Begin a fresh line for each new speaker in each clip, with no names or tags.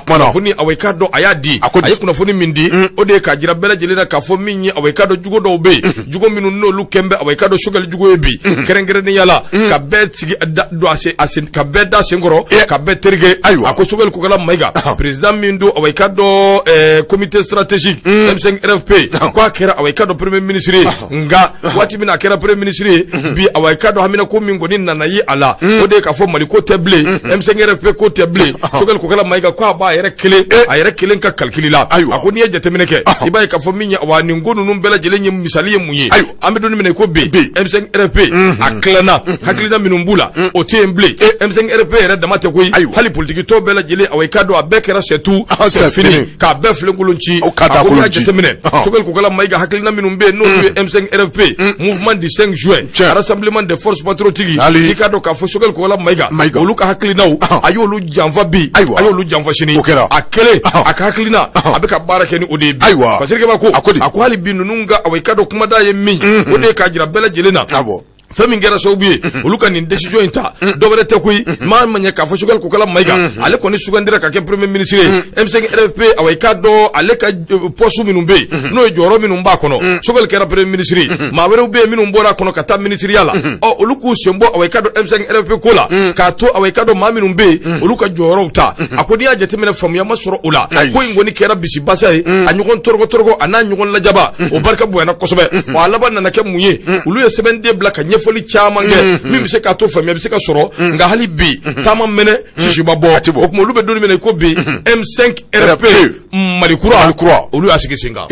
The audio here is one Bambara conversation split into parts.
kumana.
Kunnafoni, awa, i k'a dɔn, a y'a di.
A ko di?
A ye kunnafoni min di, o de ye k'a jira bɛɛ lajɛlen na k'a fɔ min ye, awa, i k'a dɔn, jugo dɔw bɛ yen, jugo minnu n'olu kɛn bɛ, awa, i k'a dɔn, Choguel jugo ye bi, kɛrɛnkɛrɛnnenya la ka bɛɛ sigi da don a sen, a sen, ka bɛɛ da sen kɔrɔ, ka bɛɛ terike.
Ayiwa.
A ko Choguel Kokala Mayiga, président min don, awa, i k'a dɔn, comité stratégique M5 RFP, ko a kɛra, awa, i k'a dɔn, premier ministre ye. Nka waati min na a kɛra premier ministre ye bi, awa, i k'a dɔn, hamina ko min kɔni nana ye a la, o de ye k'a fɔ Mali ko tɛ bilen, M5 RFP ko tɛ bilen. Choguel Kokala Mayiga ko a b'a yɛrɛ kelen, a yɛrɛ kelen ka calcul la.
Ayiwa.
A ko n'i ye jateminɛ kɛ, i b'a ye k'a fɔ min ye, awa, nin ko ninnu bɛɛ lajɛlen ye misali ye mun ye?
Ayiwa.
An bɛ don min na i ko bi, M5 RFP a tilanna, hakilina minnu b'u la, o tɛ yen bilen. M5 RFP yɛrɛ dama tɛ koyi,
Ayiwa.
hali politiki tɔn bɛɛ lajɛlen, awa, i k'a dɔn, a bɛɛ kɛra c'est tout,
c'est
c'est fini,
fini.
K'a bɛɛ filenkolon ci.
O ka da
A ko n'i y'a
kolon ci.
jateminɛ, Choguel Kokala Mayiga hakilina minnu bɛ yen, n'olu ye M5 RFP, mouvement du 5 juin, rassemblement des forces patriotiques,
Ali.
I k'a dɔn k'a fɔ Choguel Kokala Mayiga,
Mayiga.
olu ka hakilinaw, a y'olu janfa bi,
Ayiwa.
a y'olu janfa sini.
O kɛra.
A kɛlen, a ka hakilina, a bɛ ka baara kɛ ni o de ye bi.
Ayiwa.
Parce que ko
A ko di?
A ko hali bi ninnu ka, awa, i k'a dɔn, kumada ye min ye, o de ye k'a jira bɛɛ lajɛlen na
Awɔ.
fɛn min kɛra sababu ye olu ka nin décision in ta, dɔ wɛrɛ tɛ koyi. Maa ma ɲɛ k'a fɔ Choguel Kokala Mayiga, ale kɔni sugandira ka kɛ premier ministre ye M5 RFP, awa, i k'a dɔn, ale ka poste minnu bɛ yen, n'o ye jɔyɔrɔ minnu b'a kɔnɔ, Choguel kɛra premier ministre ye, maa wɛrɛw bɛ yen minnu bɔra a kɔnɔ ka taa ministeriya la. Ɔ, olu k'u sen bɔ, awa, i k'a dɔn, M5 RFP ko la, k'a to, awa, i k'a dɔn, maa minnu bɛ yen, olu ka jɔyɔrɔw ta. A ko n'i y'a jateminɛ, faamuya ma sɔrɔ o la.
Ayi.
Ko in kɔni kɛra bisibasa ye, a ɲɔgɔn tɔrɔgɔ tɔrɔgɔ, a n'a ɲɔgɔn lajaba, o barika bonyana kosɛbɛ. Wa a laban nana kɛ mun ye? Olu ye sɛbɛnden bila ka ɲɛfɔli caman kɛ min bɛ se k'a to faamuya bɛ se ka sɔrɔ. Nka hali bi, taama mɛnɛ sisiba bɔ.
Ti bɔ.
O tuma, olu bɛ don min na i ko bi, M5 RFP Mali kura,
Mali kura.
olu y'a sigi sen kan.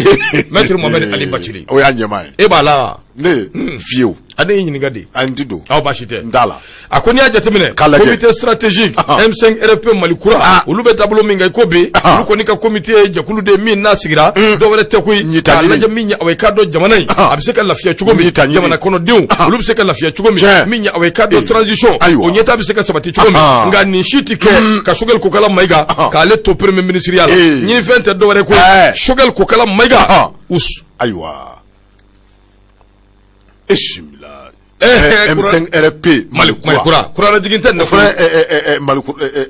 Maître Mohamed Ali Bacili,
O y'a ɲɛmaa ye.
E b'a la?
Ne fiyewu.
A ne y'i ɲininka de.
A n ti don.
Aw baasi tɛ.
N t'a la.
A ko n'i y'a jateminɛ,
K'a lajɛ.
Comité stratégique M5 RFP Mali kura, olu bɛ taabolo min kan i ko bi, olu kɔni ka comité ye jɛkulu de ye min n'a sigira, dɔ wɛrɛ tɛ koyi,
Ɲita
k'a
ɲini.
lajɛ min ye, awa, i k'a dɔn, jamana in a bɛ se ka lafiya cogo min,
Ɲita ɲini.
jamana kɔnɔdenw olu bɛ se ka lafiya cogo min, min ye, awa, i k'a dɔn, transition
Ayiwa.
o ɲɛtaa bɛ se ka sabati cogo min. Nka nin si tɛ kɛ ka Choguel Kokala Mayiga k'ale to premier ministre ya la. Ɲinifɛn tɛ dɔ wɛrɛ koyi, Choguel Kokala Mayiga us.
Ayiwa, esimila. M5 RFP.
Mali kura, kura jigin tɛ nin
fana Mali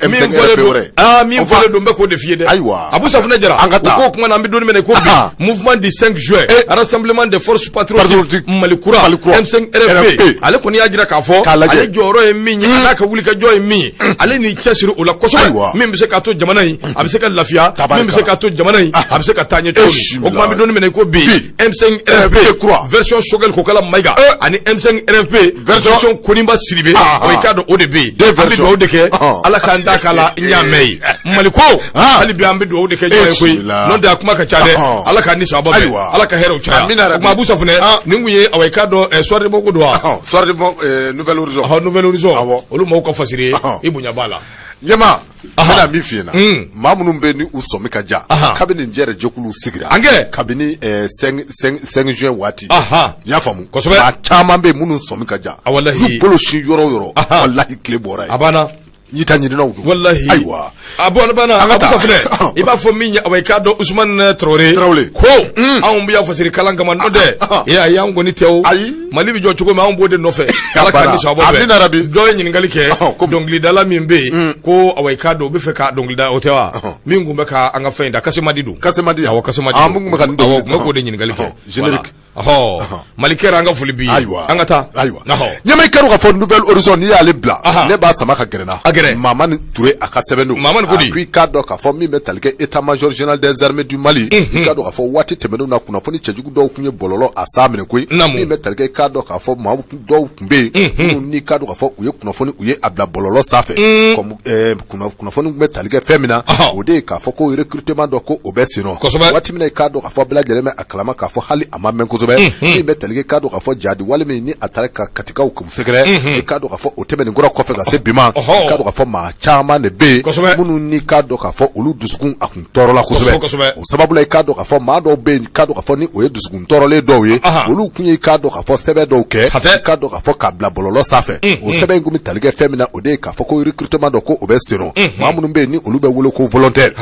min
M5
fɔlen
RFP
don
wɛrɛ.
Aa, min fɔlen don, n bɛ k'o de f'i ye dɛ.
Ayiwa.
Abu Safunɛ Jara.
An ka taa.
U ko kuma na, an bɛ don min na i ko bi, mouvement du 5 juin, rassemblement des forces patriotiques,
Patriotiques.
Mali kura,
Mali kura.
M5 RFP,
RFP.
ale kɔni y'a jira k'a fɔ
K'a lajɛ.
ale jɔyɔrɔ ye min ye, a n'a ka wulikajɔ ye min ye, ale n'i cɛsiri o la kosɛbɛ,
Ayiwa.
min bɛ se k'a to jamana in a bɛ se ka lafiya,
Tabarikala.
min bɛ se k'a to jamana in a bɛ se ka taa ɲɛ cogo min. O kuma, an bɛ don min na i ko bi, M5 RFP
kura.
Version Choguel Kokala Mayiga ani M5 RFP version Koniba Sidibe, o i k'a dɔn, o de bɛ yen.
Deux
An bɛ
versions.
dugawu de kɛ, Ala k'an da k'a la n y'a mɛn ye. Mali ko, hali bi an bɛ dugawu de kɛ ɲɔgɔn ye koyi. N'o tɛ, a kuma ka ca dɛ. Ala k'an ni sababa bɛn.
Ayiwa.
Ala ka hɛrɛw caya.
Amina
O
rabi.
kuma, Abu Safunɛ, nin kun ye, awa, i k'a dɔn, Soir de Bamako don wa?
Soir de Nouvel Horizon.
Ɔhɔn, Nouvel Horizon.
Awɔ.
Olu maaw ka fasiri ye, i bonya b'a la.
Ɲɛma, n bɛna min f'i ɲɛna, maa minnu bɛ ni u sɔmi ka ja, kabini nin jɛrɛ jɛkulu sigira,
An kɛ.
kabini 5 juin waati, i y'a faamu?
Kosɛbɛ.
Maa caman bɛ yen minnu sɔmi ka ja.
Ah, walahi.
Olu bolo sin yɔrɔ o yɔrɔ, walahi, tile bɔra
A
yen.
banna.
Ɲita ɲininaw don.
Wallahi.
Ayiwa.
A bɔn, banna.
An ka
Abu
taa.
Safunɛ, i b'a fɔ min ye, awa, i k'a dɔn, Usumani Traoré
Traoré.
ko anw bɛ y'a fasiri kalan kama, n'o tɛ e ayi, an kɔni tɛ o.
Ayi.
Mali bɛ jɔ cogo min, anw b'o de nɔfɛ. Ala k'an ni sababa bɛn.
Amina rabi.
Dɔ ye ɲininkali kɛ, dɔnkilidala min bɛ yen ko, awa, i k'a dɔn, u bɛ fɛ ka dɔnkilida, o tɛ wa, min tun bɛ ka an ka fɛn in da, Kasemadi don.
Kasemadi.
Awɔ, Kasemadi.
Ah, mun tun bɛ ka nin
Awɔ,
dɔnkili.
u tun bɛ k'o de ɲininkali kɛ.
Générique.
Ɔhɔ, Mali kɛra, an ka foli b'i ye.
Ayiwa.
An ka taa.
Ayiwa.
Ɔhɔ.
Ɲɛma, i kɛra k'a fɔ Nouvel Horizon, n'i y'ale bila, ne b'a sama ka gɛrɛ n na.
A gɛrɛ.
Mamani Ture, a ka sɛbɛn don.
Mamani ko di?
A ko i k'a dɔn k'a fɔ min bɛ tali kɛ état major général des armées du Mali, i k'a dɔn k'a fɔ waati tɛmɛnenw na, kunnafoni cɛjugu dɔw tun ye bɔlɔlɔ a sa minɛ koyi. Min bɛ tali kɛ, i k'a dɔn k'a fɔ maa dɔw tun bɛ yen minnu n'i k'a dɔn k'a fɔ u ye kunnafoni, u ye a bila bɔlɔlɔ sanfɛ. Comme kunnafoni tun bɛ tali kɛ fɛn min na, o de ye k'a fɔ ko recrutement dɔ ko o bɛ sen nɔ. Waati min na, i k'a dɔn k'a fɔ bɛɛ lajɛlen bɛ a kalama k'a fɔ hali a ma mɛn kosɛbɛ, min bɛ tali kɛ, i k'a dɔn k'a fɔ jadi wale min ni a taara ka Katikaw k'u sɛgɛrɛ, i k'a dɔn k'a fɔ o tɛmɛnen kɔrɔ kɔfɛ ka se bi ma, i k'a dɔn k'a fɔ maa caman de bɛ yen minnu n'i k'a dɔn k'a fɔ olu dusukun a kun tɔɔrɔla kosɛbɛ. O sababu la, i k'a dɔn k'a fɔ maa dɔw bɛ yen, i k'a dɔn k'a fɔ ni o ye dusukun tɔɔrɔlen dɔw ye, olu kun ye, i k'a dɔn k'a fɔ sɛbɛn dɔw kɛ, i k'a dɔn k'a fɔ k'a bila bɔlɔlɔ sanfɛ. O sɛbɛn in kun bɛ tali kɛ fɛn min na, o de ye k'a fɔ ko recrutement dɔ ko o bɛ sen nɔ, maa minnu bɛ yen ni olu bɛ wele ko volontaire.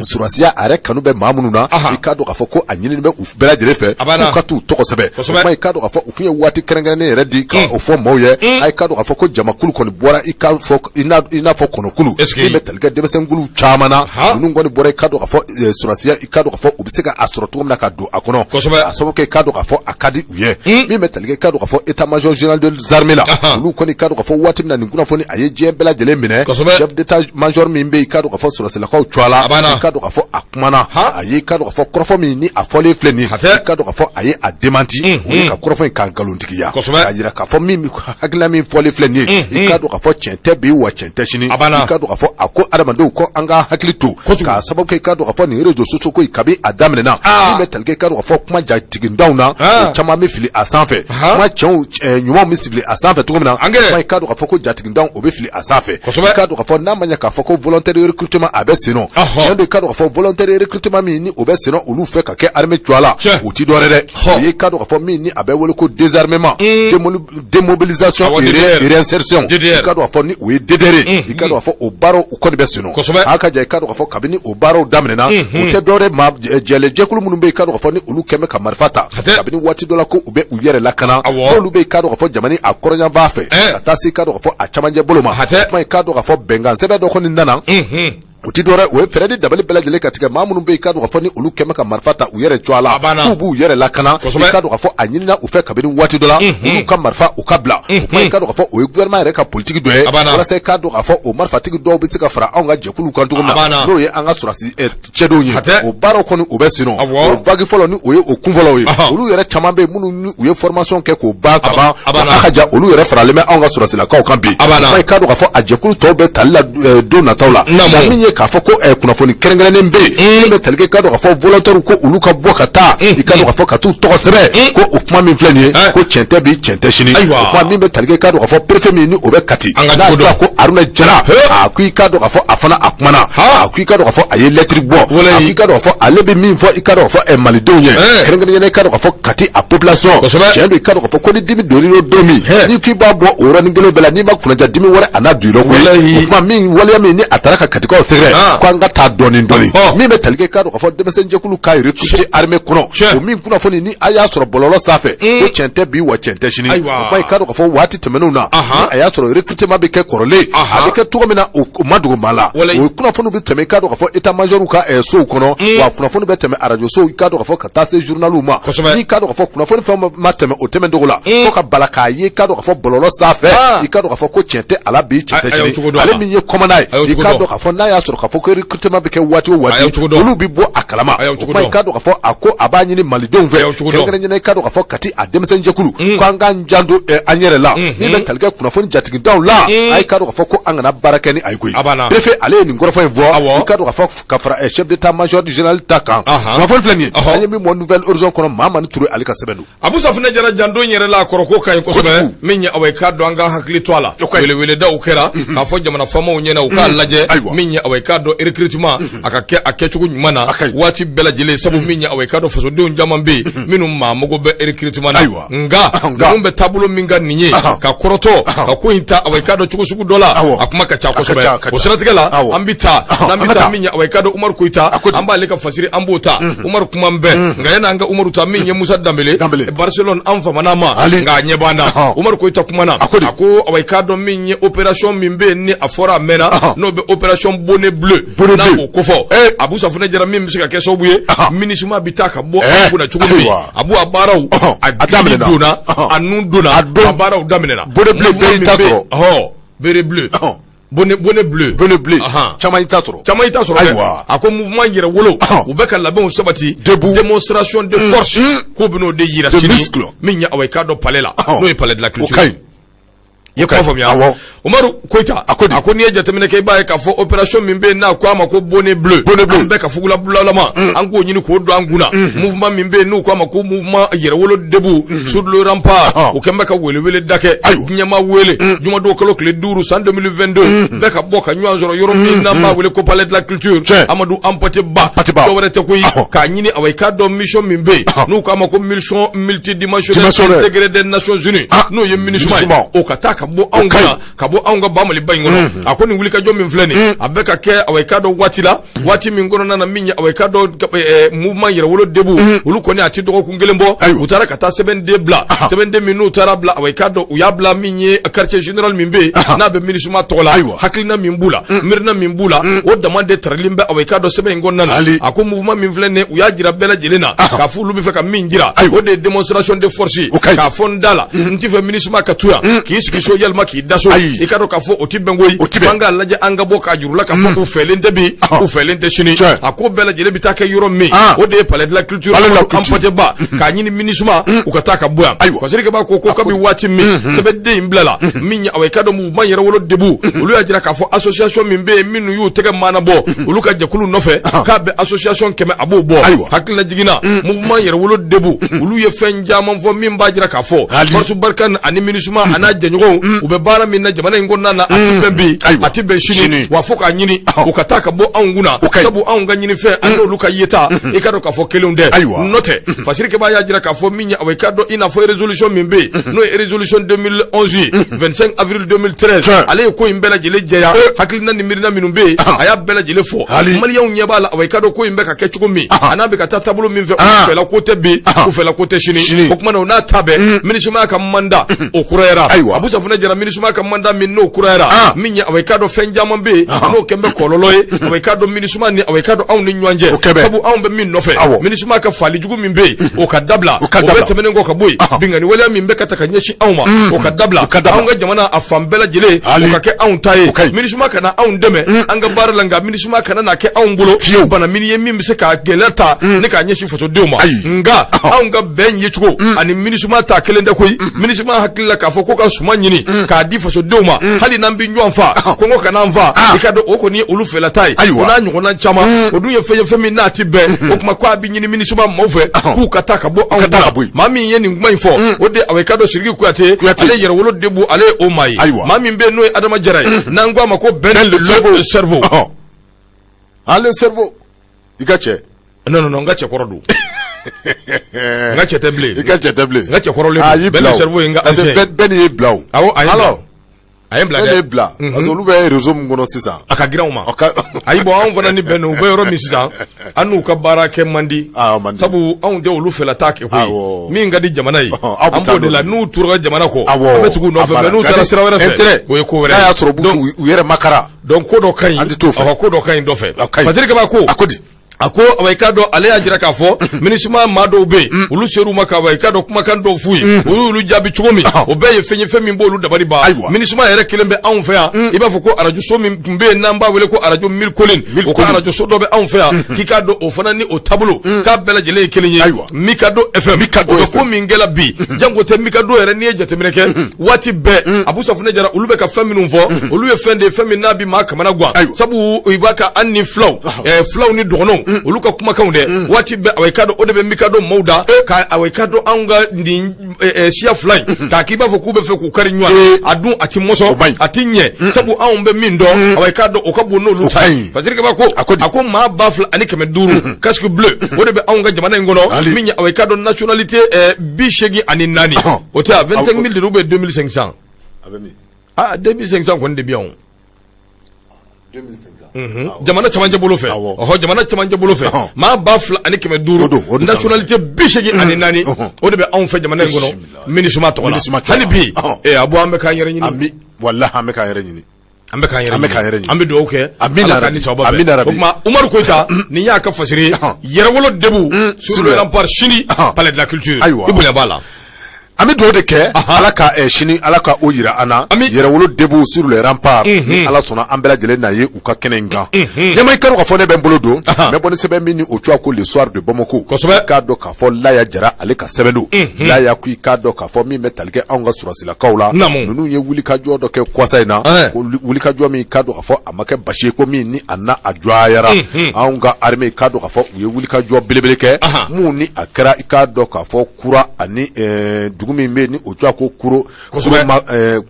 Surasiya a yɛrɛ kanu bɛ maa minnu na, i k'a dɔn k'a fɔ ko a ɲininen bɛ u bɛɛ lajɛlen fɛ k'u ka t'u tɔgɔ sɛbɛn. O kuma, i k'a dɔn k'a fɔ u tun ye waati kɛrɛnkɛrɛnnen yɛrɛ di ka o fɔ maaw ye. A i k'a dɔn k'a fɔ ko jamakulu kɔni bɔra, i k'a fɔ i n'a fɔ kɔnɔkulu min bɛ tali kɛ denmisɛnkulu caman na. Ninnu kɔni bɔra, i k'a dɔn k'a fɔ surasiya, i k'a dɔn k'a fɔ u bɛ se ka a sɔrɔ cogo min na ka don a kɔnɔ, a sababu kɛ i k'a dɔn k'a fɔ a ka di u ye. Min bɛ tali kɛ, i k'a dɔn k'a fɔ état major général des armées la, olu kɔni, i k'a dɔn k'a fɔ waati min na nin kunnafoni a ye diɲɛ bɛɛ lajɛlen minɛ, chef d'état major min bɛ yen, i k'a dɔn k'a fɔ sɔrɔdasilakaw cogoya la, i k'a dɔn k'a fɔ a kumana, a ye, i k'a dɔn k'a fɔ kɔrɔfɔ min ni a fɔlen filɛ nin ye, i k'a dɔn k'a fɔ a ye a démenti, o ye ka kɔrɔfɔ in k'a nkalontigiya, k'a jira k'a fɔ min hakilina min fɔlen filɛ nin ye, i k'a dɔn k'a fɔ tiɲɛ tɛ bi wa tiɲɛ tɛ sini. I k'a dɔn k'a fɔ a ko adamadenw ko an ka hakili to, k'a sababu kɛ i k'a dɔn k'a fɔ nin réseaux sociaux ko in, kabi a daminɛna, min bɛ tali kɛ, i k'a dɔn k'a fɔ kuma jatigindaw na, o caman bɛ fili a sanfɛ. Kuma cɛnw ɲumanw bɛ fili a sanfɛ cogo min na, kuma i k'a dɔn k'a fɔ ko jatigindaw o bɛ fili a sanfɛ. I k'a dɔn k'a fɔ n'a ma ɲɛ k'a fɔ ko volontaire recrutement a bɛ sen nɔ, tiɲɛ don. I k'a dɔn k'a fɔ volontaire recrutement min ni o bɛ sen nɔ olu fɛ ka kɛ armée cogoya la, o ti dɔwɛrɛ dɛ, o ye i k'a dɔn k'a fɔ min ni a bɛ wele ko désarmement, démobilisation et réinsertion, i k'a dɔn k'a fɔ ni o ye DDR ye. I k'a dɔn k'a fɔ o baaraw u kɔni bɛ sen nɔ. A ka ja, i k'a dɔn k'a fɔ kabini o baaraw daminɛna, o tɛ dɔwɛrɛ, maa jɛlen jɛkulu minnu bɛ yen, i k'a dɔn k'a fɔ ni olu kɛn bɛ ka marifa ta kabini waati dɔ la ko u bɛ u yɛrɛ lakana, n'olu bɛ, i k'a dɔn k'a fɔ jamana a kɔrɔnyanfan fɛ ka taa se, i k'a dɔn k'a fɔ a camancɛ bolo ma. Kuma i k'a dɔn k'a fɔ bɛnkan sɛbɛn dɔ kɔni nana, o ti dɔwɛrɛ, o ye fɛɛrɛ ni dabali bɛɛ lajɛlen ka tigɛ maa minnu bɛ yen, i k'a dɔn k'a fɔ ni olu kɛn bɛ ka marifa ta u yɛrɛ cogoya la, k'u b'u yɛrɛ lakana. I k'a dɔn k'a fɔ a ɲinina u fɛ kabini waati dɔ la, olu ka marifa u ka bila. O kuma, i k'a dɔn k'a fɔ o ye gouvernement yɛrɛ ka politique dɔ ye, walasa i k'a dɔn k'a fɔ o marifatigi dɔw bɛ se ka fara anw ka jɛkuluw kan cogo min na, n'o ye an ka sɔrɔdasi cɛdenw ye. O baaraw kɔni o bɛ sen nɔ. O vague fɔlɔ ni o ye o kun fɔlɔw ye, olu yɛrɛ caman bɛ yen minnu ni u ye formation kɛ k'o ban ka ban, a ka ja olu yɛrɛ faralen bɛ anw ka sɔrɔdasilakaw kan bi. I k'a dɔn k'a fɔ a jɛkulu tɔw bɛ tali la don nataw la. Nka min ye k'a fɔ ko kunnafoni kɛrɛnkɛrɛnnen bɛ yen min bɛ tali kɛ, i k'a dɔn k'a fɔ volontaire ko olu ka bɔ ka taa, i k'a dɔn k'a fɔ ka t'u tɔgɔ sɛbɛn, ko o kuma min filɛ nin ye, ko tiɲɛ tɛ bi, tiɲɛ tɛ sini. O kuma min bɛ tali kɛ, i k'a dɔn k'a fɔ préfet min ni o bɛ Kati, n'a tɔgɔ ko Haruna Jara, a ko i k'a dɔn k'a fɔ a fana a kumana, a ko i k'a dɔn k'a fɔ a ye lɛtiri bɔ, a ko i k'a dɔn k'a fɔ ale bɛ min fɔ, i k'a dɔn k'a fɔ malidenw ye, kɛrɛnkɛrɛnnenya i k'a dɔn k'a fɔ Kati a population, tiɲɛ don, i k'a dɔn k'a fɔ ko ni dimi donn'i la don min, n'i k'i b'a bɔ o yɔrɔnin kelen bɛɛ la, n'i ma kunnaja, dimi wɛrɛ a na don i la koyi. O kuma min waleya min ni a taara ka Katikaw sɛgɛrɛ, ko an ka taa dɔɔnin dɔɔnin. Min bɛ tali kɛ, i k'a dɔn k'a fɔ denmisɛnjɛkulu k'a recruter armée kɔnɔ, o min kunnafoni ni a y'a sɔrɔ bɔlɔlɔ sanfɛ, ko tiɲɛ tɛ bi wa tiɲɛ tɛ sini. O kuma, i k'a dɔn k'a fɔ waati tɛmɛnenw na, ni a y'a sɔrɔ recrutement bɛ kɛ kɔrɔlen, a bɛ kɛ cogo min na, o ma dogo maa la. O kunnafoniw bɛ tɛmɛ, i k'a dɔn k'a fɔ état major ka sow kɔnɔ, wa kunnafoni bɛ tɛmɛ arajo sow, i k'a dɔn k'a fɔ ka taa se journaliw ma. N'i k'a dɔn k'a fɔ kunnafoni fɛn ma tɛmɛ o tɛmɛ cogo la, fo ka bala k'a ye, i k'a dɔn k'a fɔ bɔlɔlɔ sanfɛ, i k'a dɔn k'a fɔ ko tiɲɛ tɛ a la bi, tiɲɛ tɛ sini. Ale min ye commandant ye, i k'a dɔn k'a fɔ n'a y'a sɔrɔ k'a fɔ ko recrutement bɛ kɛ waati o waati, olu bɛ bɔ a kalama. O kuma, i k'a dɔn k'a fɔ a ko a b'a ɲini malidenw fɛ, kɛrɛnkɛrɛnnenya i k'a dɔn k'a fɔ Kati a denmisɛnjɛkulu, ko an k'an janto an yɛrɛ la min bɛ tali kɛ kunnafoni jatigidaw la. A ye k'a dɔn k'a fɔ ko an kana baara kɛ ni a ye koyi. Préfet ale ye nin kɔrɔfɔ in fɔ, i k'a dɔn k'a fɔ ka fara chef d'état-major général ta kan. Kunnafoni filɛ nin ye, an ye min bɔ Nouvel Horizon kɔnɔ, Mamani Ture ale ka sɛbɛn don.
Abu Safunɛ Jara, janto n yɛrɛ la, a kɔrɔ ko ka ɲi kosɛbɛ. Min ye awa, i k'a dɔn an ka hakili to a la, weleweledaw kɛra k'a fɔ jamana faamaw ɲɛna u k'a lajɛ. Min ye awa, i k'a dɔn recrutement a ka kɛ a kɛcogo ɲuman na waati bɛɛ lajɛlen, sabu min ye awa, i k'a dɔn fasodenw caman bɛ yen minnu maa mago bɛ recrutement na. Nka ninnu bɛ taabolo min kan nin ye, ka kɔrɔtɔ ka ko in ta awa, i k'a dɔn cogo sugu dɔ la, a kuma ka ca kosɛbɛ. O siratigɛ la, an bɛ taa n'an bɛ taa min ye awa, i k'a dɔn Umaru Koyita, an b'ale ka fasiri, an b'o ta. Umaru kuma bɛɛ, nka yanni an ka Umaru ta, min ye Musa Danbele, Barcelone, an famana ma, nka a ɲɛ b'an na. Umaru Koyita kumana, a ko awa, i k'a dɔn min ye opération min bɛ yen ni a fɔra a mɛnna, n'o bɛ opération bonnet bleu, n'a k'o kofɔ Abu Safunɛ Jara, min bɛ se ka kɛ sababu ye MINUSMA bɛ taa ka bɔ an kunna cogo min. A b'u a baaraw a daminɛna, donna a nun donna a baaraw daminɛna.
Bonnet bleu bɛɛ y'i ta sɔrɔ.
Ɔhɔ, béret bleu, bonnet, bonnet bleu.
Bonnet bleu, caman y'i ta sɔrɔ.
Caman y'i ta sɔrɔ. Ayiwa, a ko mouvement yɛrɛwolo, u bɛ ka labɛnw sabati.
Debout.
Démonstration de force, k'u bɛn'o de yira sini, min ye awa, i k'a dɔn palais la, n'o ye palais de la culture.
O ka ɲi.
I ye kuma faamuya?
Awɔ.
Umaru Koyita,
a ko di?
A ko n'i ye jateminɛ kɛ, i b'a ye k'a fɔ opération min bɛ yen n'a ko a ma ko bonnet bleu.
Bonnet bleu.
An bɛ ka fugulabulama, an k'o ɲini k'o don an kunna. Mouvement min bɛ yen n'u ko a ma ko mouvement yɛrɛwolo debout sur le rempart, o kɛn bɛ ka welewele da kɛ. Ɲɛmaa wele jumadon kalo tile 5 san 2022, bɛɛ ka bɔ ka ɲɔgɔn sɔrɔ yɔrɔ min n'an b'a wele ko palais de la culture. Amadu Hampâté Bâ. Dɔwɛrɛ tɛ koyi, k'a ɲini awa, i k'a dɔn mission min bɛ yen n'u k'a ma ko mission multidimensionnelle intégrée des Nations Unies, n'o ye MINUSMA ye, o ka taa ka ka bɔ anw kunna, ka bɔ anw ka ba Maliba in kɔnɔ. A ko nin wulikajɔ min filɛ nin, a bɛ ka kɛ, awa, i k'a dɔn waati la, waati min kɔnɔna na, min ye, awa, i k'a dɔn mouvement Yɛrɛwolo Debout, olu kɔni, a ti dɔgɔkun kelen bɔ, u taara ka taa sɛbɛnden bila. Sɛbɛnden min n'u taara bila, awa, i k'a dɔn u y'a bila min ye quartier général min bɛ yen n'a bɛ MINUSMA tɔgɔ la. Hakilina min b'u la, miirina min b'u la, o dama de taralen bɛ, awa, i k'a dɔn sɛbɛn in kɔnɔna na. A ko mouvement min filɛ nin, u y'a jira bɛɛ lajɛlen na k'a fɔ olu bɛ fɛ ka min jira, o de ye démonstration de force ye, k'a fɔ n da la, n t'i fɛ MINUSMA ka to yan k'i sigi so yalima k'i da so. I ka dɔn k'a fɔ o ti bɛn koyi, an k'a lajɛ, an ka bɔ k'a juru la k'a fɔ u fɛlen tɛ bi, u fɛlen tɛ sini. A ko bɛɛ lajɛlen bɛ taa kɛ yɔrɔ min, o de ye palais de la culture Hampâté Bâ, k'a ɲini MINUSMA u ka taa ka bɔ yan. Fasiri Kaba ko kabi waati min sɛbɛnden in bilala, min ye, awa, i ka dɔn mouvement Yɛrɛwolo Debout, olu y'a jira k'a fɔ association min bɛ yen, minnu y'u tɛgɛ maana bɔ olu ka jɛkulu nɔfɛ, k'a bɛ association 100, a b'o bɔ. Hakilila jiginna, mouvement Yɛrɛwolo Debout, olu ye fɛn caman fɔ min b'a jira k'a fɔ force Barkhane ani MINUSMA a n'a jɛɲɔgɔnw, u bɛ baara min na jamana in kɔnɔna na, a ti bɛn bi, a ti bɛn sini, wa fo k'a ɲini u ka taa ka bɔ anw kunna, sabu anw ka ɲinifɛn ani olu ka yeta, i ka dɔn k'a fɔ kelenw tɛ. N'o tɛ, Fasiri Kaba y'a jira k'a fɔ min ye, awa, i ka dɔn i n'a fɔ résolution min bɛ yen, n'o ye résolution 2011 ye, 25 avril 2013, ale ye ko in bɛɛ lajɛlen jɛya. Hakilina ni miirina minnu bɛ yen, a y'a bɛɛ lajɛlen fɔ. Maliyɛnw ɲɛ b'a la, awa, i ka dɔn ko in bɛ ka kɛ cogo min, a n'a bɛ ka taa taabolo min fɛ, u fɛla ko tɛ bi, u fɛla ko tɛ sini. O tuma na, o n'a ta bɛɛ, MINUSMA ka mandat o kurayara. Abu Safunɛ Jara, MINUSMA ka mandat min n'o kurayara, min ye, awa, i ka dɔn fɛn caman bɛ yen n'o kɛn bɛ kɔlɔlɔ ye, awa, i ka dɔn MINUSMA ni, awa, i ka dɔn anw ni ɲɔgɔn cɛ, sabu anw bɛ min nɔfɛ, MINUSMA ka faali jugu min bɛ yen, o ka dabila. O bɛɛ tɛmɛnen kɔ ka bɔ yen, binkanni waleya min bɛ ka ta ka ɲɛsin anw ma, o ka dabila. Anw ka jamana a fan bɛɛ lajɛlen, o ka kɛ anw ta ye. MINUSMA kana anw dɛmɛ an ka baara la, nka MINUSMA kana na kɛ anw bolo bana mini ye min bɛ se ka gɛlɛya ta ne k'a ɲɛsin fasodenw ma. Nka anw ka bɛn yecogo ani MINUSMA ta kelen tɛ koyi. MINUSMA hakili la k'a fɔ ko ka suman ɲini k'a di fasodenw ma, hali n'an bɛ ɲɔgɔn fa, kɔngɔ kana an fa, i ka dɔn o kɔni ye olu fɛla ta ye. O n'a ɲɔgɔnna caman, o dun ye fɛn ye, fɛn min n'a ti bɛn. O tuma ko a bɛ ɲini MINUSMA maaw fɛ k'u ka taa ka bɔ anw kunna. Maa min ye nin kuma in fɔ, o de, awa, i ka dɔn Sidiki Kuyate, ale Yɛrɛwolo Debout, ale ye o maa ye. Maa min bɛ yen n'o ye Adama Jara ye, n'an ko a ma ko Ben le cerveau.
Ale cerveau, i ka cɛ.
Non, non, non, n ka cɛkɔrɔ don, n ka cɛ tɛ bilen.
I ka cɛ tɛ bilen.
N ka cɛkɔrɔlen don. Ben le cerveau ye n ka ancien.
Parce que bɛɛ y'i bila o.
Awɔ, a ye n bila, a ye n bila
dɛ. Bɛɛ y'i bila parce que olu bɛ réseau min kɔnɔ sisan.
A ka girin anw ma. Ayi, bɔn, anw fana ni bɛn u bɛ yɔrɔ min sisan, an n'u ka baara kɛ man di, sabu anw tɛ olu fɛla t'a kɛ koyi. Min ka di jamana ye, an b'o de la. N'u tora jamana kɔ, an bɛ tugu u nɔfɛ, mais n'u taara sira wɛrɛ fɛ, o ye ko wɛrɛ ye.
N'a y'a sɔrɔ u yɛrɛ makara.
Donc ko dɔ ka ɲi.
An tɛ t'o fɛ.
Ko dɔ ka ɲi dɔ fɛ. Patrick Kaba ko.
A ko di?
A ko, awa, i k'a dɔn ale y'a jira k'a fɔ MINUSMA maa dɔw bɛ yen, olu ser'u ma, k'a i k'a dɔn kumakan dɔw f'u ye, u y'olu jaabi cogo min, o bɛɛ ye fɛn ye, fɛn min b'olu dabali ban. MINUSMA yɛrɛ kelen bɛ anw fɛ yan, i b'a fɔ ko arajoso min tun bɛ yen n'an b'a wele ko arajo Mille Collines, o ka arajoso dɔ bɛ anw fɛ yan, k'i k'a dɔn o fana ni o taabolo k'a bɛɛ lajɛlen ye kelen ye, Mikado FM. O bɛ ko min kɛla bi, janko tɛ Mikado yɛrɛ, n'i ye jateminɛ kɛ waati bɛɛ, Abu Safunɛ Jara, olu bɛ ka fɛn minnu fɔ, olu ye fɛn de ye, fɛn min n'a bɛ maa kamana gan, sabu i b'a ka an ni filaw ni dɔgɔnɔw, olu ka kumakanw dɛ waati bɛɛ, awa, i k'a dɔn o de bɛ Mikado maaw da ka, awa, i k'a dɔn anw ka nin siya fila in k'a k'i b'a fɔ k'u bɛ fɛ k'u kari ɲɔgɔn, a dun a ti mɔsɔn, a ti ɲɛ, sabu anw bɛ min dɔn, awa, i k'a dɔn o ka bon n'olu ta ye. Fasiri Kaba ko, a ko maa 2500 casque bleu, o de bɛ anw ka jamana in kɔnɔ, min ye, awa, i k'a dɔn nationalité 84, o tɛ a 25 000 de ou bien 2500? Ah, 2500 kɔni de bɛ yan o. Jamana camancɛ bolo fɛ, ɔhɔ, jamana camancɛ bolo fɛ, maa 2500, nationalité 84, o de bɛ anw fɛ jamana in kɔnɔ MINUSMA tɔgɔ la hali bi. A bɔ, an bɛ k'an yɛrɛ
ɲini. Walahi, an bɛ k'an yɛrɛ ɲini.
An bɛ k'an yɛrɛ ɲini, an bɛ dugawu kɛ, Ala k'an ni sababa bɛn. O tuma Umaru Koyita, nin y'a ka fasiri ye, Yɛrɛwolo Debout sur le rempart, sini, palais de la culture. I bonya b'a la.
An bɛ dugawu de kɛ, Ala ka sini, Ala ka o yira an na. Yɛrɛwolo Debout sur le rempart, ni Ala sɔnna, an bɛɛ lajɛlen na ye u ka kɛnɛ in kan. Ɲɛma, i ka dɔn k'a fɔ ne bɛ n bolo don, n bɛ bɔ ni sɛbɛn min ni o tɔgɔ ko Le Soir de Bamako. K'a dɔn k'a fɔ Laya Jara, ale ka sɛbɛn don. Laya ko i k'a dɔn k'a fɔ min bɛ tali kɛ anw ka sɔrɔdasilakaw la, ninnu ye wulikajɔ dɔ kɛ kɔsa in na, ko wulikajɔ min, k'a dɔn k'a fɔ a ma kɛ basi ye, ko min ni a na a jɔyara anw ka armée, k'a dɔn k'a fɔ u ye wulikajɔ belebele kɛ mun ni a kɛra, i k'a dɔn k'a fɔ Kura ani dugu min bɛ yen ni o tɔgɔ ko Koro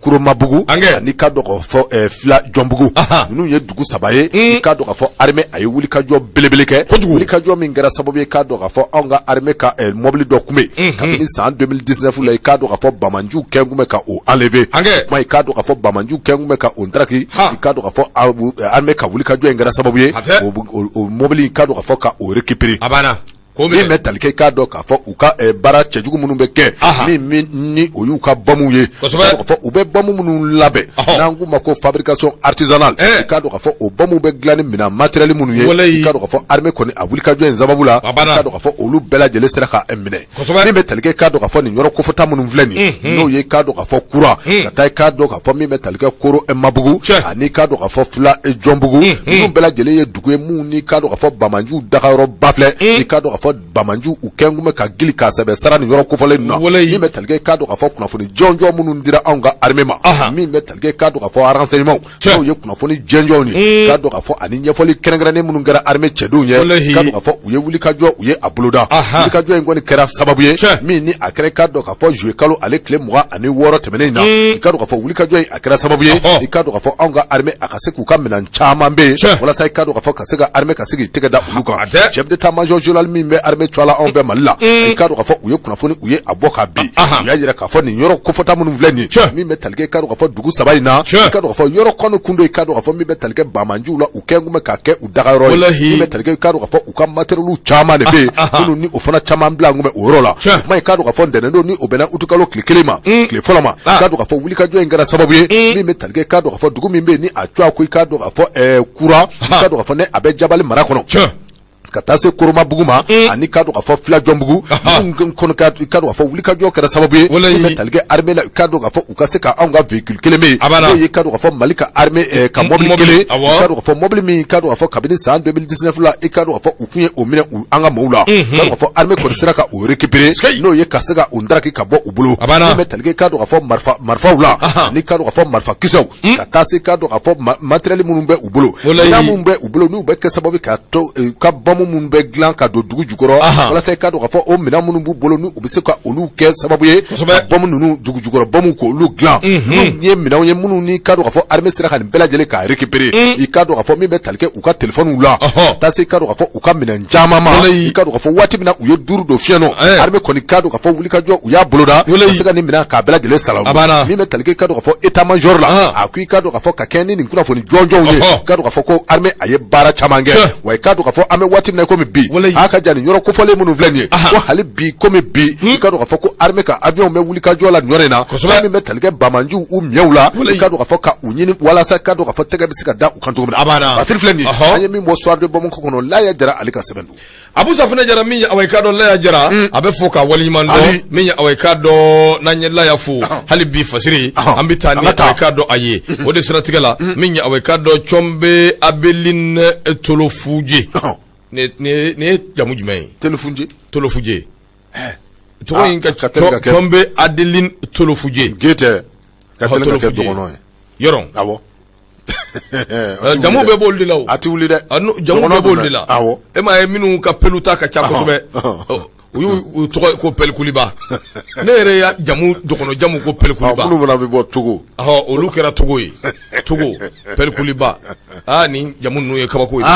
Koromabugu ani k'a dɔn k'a fɔ Fila Jɔnbugu ninnu ye dugu saba ye i k'a dɔn k'a fɔ armée a ye wulikajɔ belebele kɛ wulikajɔ min kɛra sababu ye k'a dɔn k'a fɔ anw ka armée ka mɔbili dɔ tun bɛ yen kabini san 2019 la i k'a dɔn k'a fɔ banbaanciw kɛn tun bɛ ka o enlever kuma i k'a dɔn k'a fɔ banbaanciw kɛn tun bɛ ka o ntaraki i k'a dɔn k'a fɔ armée ka wulikajɔ in kɛra sababu ye o mɔbili i k'a dɔn k'a fɔ ka o récupérer.
A banna.
Min bɛ tali kɛ k'a dɔn k'a fɔ u ka baara cɛjugu minnu bɛ kɛ min ni o y'u ka bɔnmuw ye k'a fɔ u bɛ bɔnmu minnu labɛn n'an k'u ma ko fabrication artisanale i k'a dɔn k'a fɔ o bɔnmuw bɛ dilan ni minɛn matériel minnu ye i k'a dɔn k'a fɔ armée kɔni a wulikajɔ in sababu la i k'a dɔn k'a fɔ olu bɛɛ lajɛlen sera ka minɛ min bɛ tali kɛ k'a dɔn k'a fɔ nin yɔrɔ kofɔta minnu filɛ nin ye n'o ye k'a dɔn k'a fɔ Kura ka taa k'a dɔn k'a fɔ min bɛ tali kɛ Koromabugu ani k'a dɔn k'a fɔ Fila Jɔnbugu ninnu bɛɛ lajɛlen ye dugu ye minnu ni k'a dɔn k'a fɔ banbaanciw dagayɔrɔ ba filɛ i k'a dɔn k'a fɔ banbaanciw u kɛn kun bɛ ka gili k'a sɛbɛ sara nin yɔrɔ kofɔlen ninnu na min bɛ tali kɛ k'a dɔn k'a fɔ kunnafoni jɔnjɔn minnu dira anw ka armée ma min bɛ tali kɛ k'a dɔn k'a fɔ renseignement n'o ye kunnafoni jɔnjɔnw ye k'a dɔn k'a fɔ ani ɲɛfɔli kɛrɛnkɛrɛnnen minnu kɛra armée cɛdenw ye k'a dɔn k'a fɔ u ye wulikajɔ u ye a boloda wulikajɔ in kɔni kɛra sababu ye min ni a kɛra k'a dɔn k'a fɔ juillet kalo ale tile 26 tɛmɛnen in na i k'a dɔn k'a fɔ wulikajɔ in a kɛra sababu ye i k'a dɔn k'a fɔ anw ka armée a ka se k'u ka minɛn caman bɛ yen walasa i k'a dɔn k'a fɔ ka se ka armée ka se k'i tɛgɛ da olu kan chef d'état-major général min bɛ armée cɔ la anw fɛ Mali la i k'a dɔn k'a fɔ u ye kunnafoni u ye a bɔ ka bin u y'a jira k'a fɔ nin yɔrɔ kofɔta minnu filɛ nin ye min bɛ tali kɛ i k'a dɔn k'a fɔ dugu saba in na i k'a dɔn k'a fɔ yɔrɔ kɔni kun don i k'a dɔn k'a fɔ min bɛ tali kɛ banbaanciw la u kɛn kun bɛ k'a kɛ u dagayɔrɔ ye min bɛ tali kɛ i k'a dɔn k'a fɔ u ka matériel caman de bɛ yen minnu ni o fana caman bila kun bɛ o yɔrɔ la kuma i k'a dɔn k'a fɔ ntɛnɛndon ni o bɛnna utikalo tile 1 ma tile fɔlɔ ma i k'a dɔn k'a fɔ wulikajɔ in kɛra sababu ye min bɛ tali kɛ i k'a dɔn k'a fɔ dugu min bɛ yen ni a tɔgɔ ko i k'a dɔn k'a fɔ Kura i k'a dɔn k'a fɔ ne a bɛ Jabali mara kɔnɔ ka taa se Koromabugu ma ani k'a dɔn k'a fɔ Filajɔnbugu kɔni ka i k'a dɔn k'a fɔ wulikajɔ kɛra sababu ye min bɛ tali kɛ armée la i k'a dɔn k'a fɔ u ka se ka anw ka véhicule kelen bɛ yen n'o ye i k'a dɔn k'a fɔ Mali ka armée ka mobili kelen i k'a dɔn k'a fɔ mobili min i k'a dɔn k'a fɔ kabini san 2019 la i k'a dɔn k'a fɔ u tun ye o minɛ an ka maaw la i k'a dɔn k'a fɔ armée kɔni sera ka o récupérer n'o ye ka se ka o ndaraki ka bɔ u bolo min bɛ tali kɛ i k'a dɔn k'a fɔ marifaw la ani k'a dɔn k'a fɔ marifakisɛw ka taa se k'a dɔn k'a fɔ matériel minnu bɛ u bolo minɛn minnu bɛ u bolo n'u bɛ kɛ sababu ka to ka bɔnbu minnu bɛ dilan ka don dugu jukɔrɔ walasa i k'a dɔn k'a fɔ o minɛn minnu b'u bolo n'u bɛ se ka olu kɛ sababu ye ka bɔnbu ninnu dugu jukɔrɔ bɔnbu k'olu dilan ninnu ye minɛnw ye minnu ni k'a dɔn k'a fɔ armée sera ka nin bɛɛ lajɛlen k'a récupérer i k'a dɔn k'a fɔ min bɛ tali kɛ u ka téléphone la ka taa se i k'a dɔn k'a fɔ u ka minɛn caman ma i k'a dɔn k'a fɔ waati min na u ye duuru don fiɲɛ nɔ armée kɔni k'a dɔn k'a fɔ wulikajɔ u y'a boloda ka se ka nin minɛn k'a bɛɛ lajɛlen salamu min bɛ tali kɛ i k'a dɔn k'a fɔ état major la a ko i k'a dɔn k'a fɔ ka kɛɲɛ ni nin kunnafoni jɔnjɔnw ye i k'a dɔn k'a fɔ ko armée a ye baara caman kɛ wa i k'a dɔn k'a fɔ an bɛ waati min na komi bi a ka jan nin yɔrɔ kofɔlen minnu filɛ nin ye ko hali bi komi bi i k'a dɔn k'a fɔ ko armée ka avion bɛ wulikajɔ la nin yɔrɔ in na fɛn min bɛ tali kɛ banbaanciw u miɲɛw la i k'a dɔn k'a fɔ ka u ɲini walasa i k'a dɔn k'a fɔ tɛgɛ bɛ se ka da u kan cogo min na Basiri filɛ nin ye an ye min bɔ Soir de Bamako kɔnɔ Laya Jara ale ka sɛbɛn don.
Abu Safunɛ Jara min ye awa i k'a dɔn Laya Jara a bɛ fo k'a waleɲuman dɔn min ye awa i k'a dɔn n'an ye Laya fo hali bi Fasiri an bɛ taa ni awa i k'a dɔn a ye o de siratigɛ la min ye awa i k'a dɔn Cɔnbe Abeline Tolofuje nin ye jamu jumɛn ye
Tolofuje
Tolofuje tɔgɔ in ka Cɔnbe Adeline Tolofuje
Gete ka teli ka kɛ dɔgɔnɔ
ye yɔrɔ
awɔ
jamu bɛɛ b'olu de la o
a tɛ wuli dɛ
jamu bɛɛ b'olu de la awɔ e m'a ye minnu ka pelu ta ka ca kosɛbɛ u y'u tɔgɔ ko Pɛlikuliba ne yɛrɛ ya jamu dɔgɔnɔ jamu ko Pɛlikuliba
minnu fana bɛ bɔ Togo
ɔhɔ olu kɛra Togo ye Togo Pɛlikuliba aa nin jamu ninnu ye kabako ye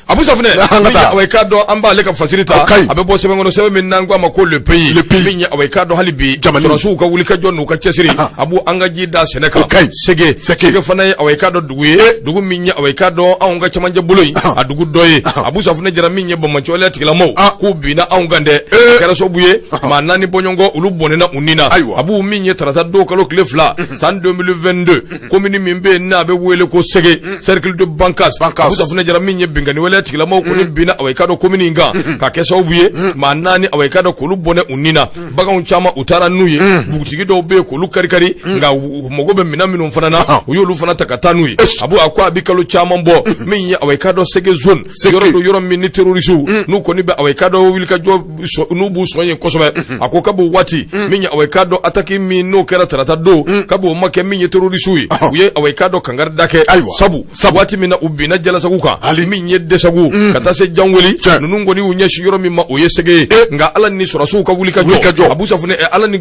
Abu Safunɛ awa i k'a dɔn an b'ale ka fasiri ta a bɛ bɔ sɛbɛn kɔnɔ sɛbɛn min n'an ko a ma ko Le Pays min ye awa i k'a dɔn hali bi sɔrɔdasiw ka wulikajɔ n'u ka cɛsiri a b'u an ka ji da sɛnɛ kan Sege Sege fana ye awa i k'a dɔn dugu ye dugu min ye awa i k'a dɔn anw ka cɛmancɛ bolo in a dugu dɔ ye Abu Safunɛ Jara min ye banbaanciwaleya tigilamɔgɔw k'u binna anw kan dɛ a kɛra sababu ye maa 4 bɔɲɔgɔnkɔ olu bɔnɛna u ni na Abu min ye tarata don kalo tile 2 san 2022 komini min bɛ yen n'a bɛ wele ko Sege cercle de Bankas Abu Safunɛ Jara min ye binkanni waleya tigilamɔgɔw kɔni binna awa i k'a dɔn komini in kan k'a kɛ sababu ye maa 4 awa i k'a dɔn k'olu bɔnɛ u ni na baganw caman u taara n'u ye dugutigi dɔw bɛ yen k'olu karikari nka u mago bɛ minɛn minnu fana na u y'olu fana ta ka taa n'u ye Abu a ko a bɛ kalo caman bɔ min ye awa i k'a dɔn Sege zone yɔrɔ don yɔrɔ min ni terroristew n'u kɔni bɛ awa i k'a dɔn wulikajɔ n'u Ninnu b'u sɔn yen kosɛbɛ. A ko kab'o waati min ye, awa, i k'a dɔn, attaque min n'o kɛra tarata don, kab'o ma kɛ, min ye terroriste ye, u ye, awa, i k'a dɔn, kangari da kɛ. Sabu waati min na u binna Jalasagu kan, min ye Desagu ka taa se Janweli, ninnu kɔni y'u ɲɛsin yɔrɔ min ma, o ye Sege ye. Nka Ala ni sɔrɔdasiw ka wuli ka jɔ, Abu Safunɛ, Ala ni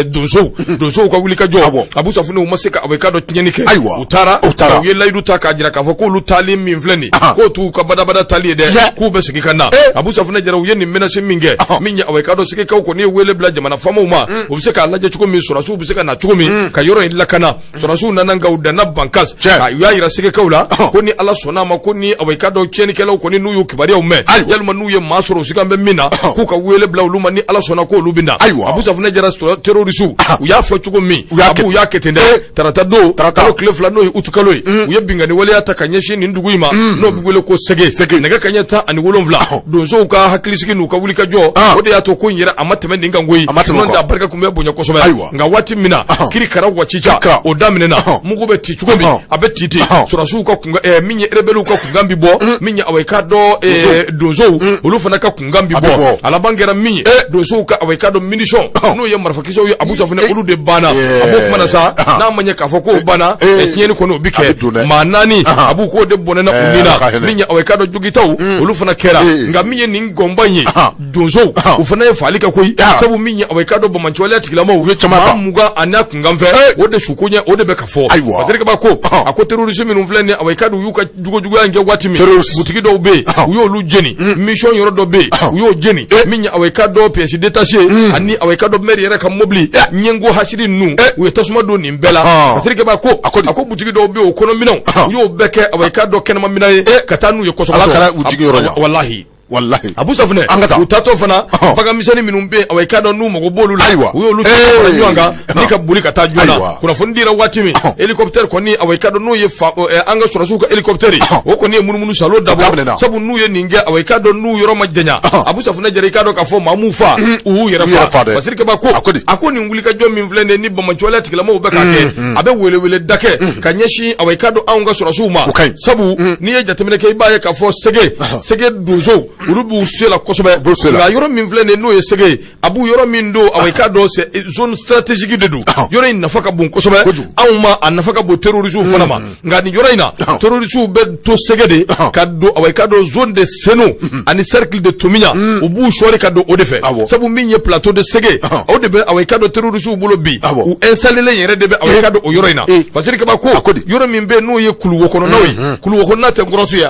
donsow ka wuli ka jɔ, Abu Safunɛ, u ma se ka, awa, i k'a dɔn, tiɲɛni kɛ. U taara, u ye layidu ta k'a jira k'a fɔ k'olu taali min filɛ nin, k'o t'u ka badabada taali ye dɛ, k'u bɛ segin ka na. Abu Safunɛ Jara, u ye nin menace min kɛ, min ye, awa, i k'a dɔn, Segekaw kɔni ye wele bila jamana faamaw ma, u bɛ se k'a lajɛ cogo min sɔrɔdasiw bɛ se ka na cogo min ka yɔrɔ in lakana. Sɔrɔdasiw nana, nka u danna Bankas. U y'a jira Segekaw la ko ni Ala sɔnna a ma, ko ni, awa, i k'a dɔn, tiɲɛnikɛlaw kɔni n'u y'u kibaruyaw mɛn, yalima n'u ye maa sɔrɔ u sigan bɛ min na, k'u ka wele bila olu ma, ni Ala sɔnna k'olu bɛ na. Abu Safunɛ Jara, terroriste u y'a fɔ cogo min, u y'a kɛ ten dɛ. Tarata don, kalo tile 2, n'o ye utukalo ye, u ye binkanni waleya ta ka ɲɛsin nin dugu in ma n'o bɛ wele ko Sege. Nɛgɛ kanɲɛ 17, donsow ka hakilisigi n'u ka wulikajɔ, o de y'a to ko in yɛrɛ a ma tɛmɛ nin kan koyi, n'o tɛ a barika tun bɛ bonya kosɛbɛ. Nka waati min na kirikara wacica o daminɛna, mugu bɛ ci cogo min, a bɛ ci ten, sɔrɔdasiw ka kunkan, min ye rebelles ka kunkan bi bɔ, min ye, awa, i k'a dɔn, donsow olu fana ka kunkan bi bɔ. A laban kɛra min ye, donsow ka, awa, i k'a dɔn, munition n'o ye marifakisɛw ye, Abu Safunɛ, olu de banna. A b'o kuma na sa, n'a ma ɲɛ k'a fɔ k'o banna, tiɲɛni kɔni o bi kɛ. Maa 4, Abu, k'o de bɔnɛna u ni na. Min ye, awa, i k'a dɔn, jogitaw olu fana kɛra. Nka min ye nin gɔnba in ye, donsow u fana ye faali kɛ koyi, sabu min ye, awa, i k'a dɔn, banbaanciwaleya tigilamaw, u ye caman maa 20 ani a kunkan fɛ, o de suko ɲɛ, o de bɛ ka fɔ. Fasiri Kaba ko, a ko terroriste minnu filɛ nin, awa, i k'a dɔn, u y'u ka jugujuguya in kɛ waati min, butigi dɔw bɛ yen, u y'olu jeni, mission yɔrɔ dɔ bɛ yen, u y'o jeni. Min ye, awa, i k'a dɔn, pièce détachée ani, awa, i k'a dɔn, maire yɛrɛ ka mobili ɲɛngo hasiri ninnu, u ye tasuma don nin bɛɛ la. Fasiri Kaba ko, a ko butigi dɔw bɛ yen, o kɔnɔ minɛnw, u y'o bɛɛ kɛ, awa, i k'a dɔn, kɛnɛma minɛn ye ka taa n'u ye kosɛbɛ.
Ala kana u jigi yɔrɔ jan.
Walahi.
Walahi.
Abu Safunɛ,
An ka taa.
u taatɔ fana, bagan misɛnnin minnu bɛ yen, awa, i k'a dɔn, n'u mago b'olu la, u y'olu fara ɲɔgɔn kan ni ka boli ka taa joona. Kunnafoni dira waati min, hélicoptère kɔni, awa, i k'a dɔn, n'o ye fa an ka sɔrɔdasiw ka hélicoptère ye, o kɔni ye munumunu salo dabɔ, sabu n'u ye nin kɛ, awa, i k'a dɔn, n'u yɔrɔ ma janya, Abu Safunɛ Jara, i k'a dɔn k'a fɔ maa m'u fa, u y'u yɛrɛ fa. Fasiri Kaba ko, a ko nin wulikajɔ min filɛ nin ye, ni banbaanciwaleya tigilamɔgɔw bɛ k'a kɛ, a bɛ welewele da kɛ ka ɲɛsin, awa, i k'a dɔn, anw ka sɔrɔdasiw ma, sabu n'i ye jateminɛ kɛ, i b'a ye k'a fɔ Sege, Sege donsow, olu b'u se la kosɛbɛ. Nka yɔrɔ min filɛ nin, n'o ye Sege ye, a b'u yɔrɔ min don, awa, i k'a dɔn, zone stratégique de don. Yɔrɔ in nafa ka bon kosɛbɛ anw ma, a nafa ka bon terroristes fana ma. Nka nin yɔrɔ in na, terroristes bɛ to Sege de ka don, awa, i k'a dɔn, zone de Senu ani cercle de Tominian, u b'u sɔɔri ka don o de fɛ, sabu min ye plateau de Sege, o de bɛ, awa, i k'a dɔn, terroristes bolo bi, u installé yɛrɛ de bɛ, awa, i k'a dɔn, o yɔrɔ in na. Fasiri Kaba ko yɔrɔ min bɛ yen, n'o ye kuluwo kɔnɔnaw ye, kuluwo kɔnɔna tɛ grotte ye,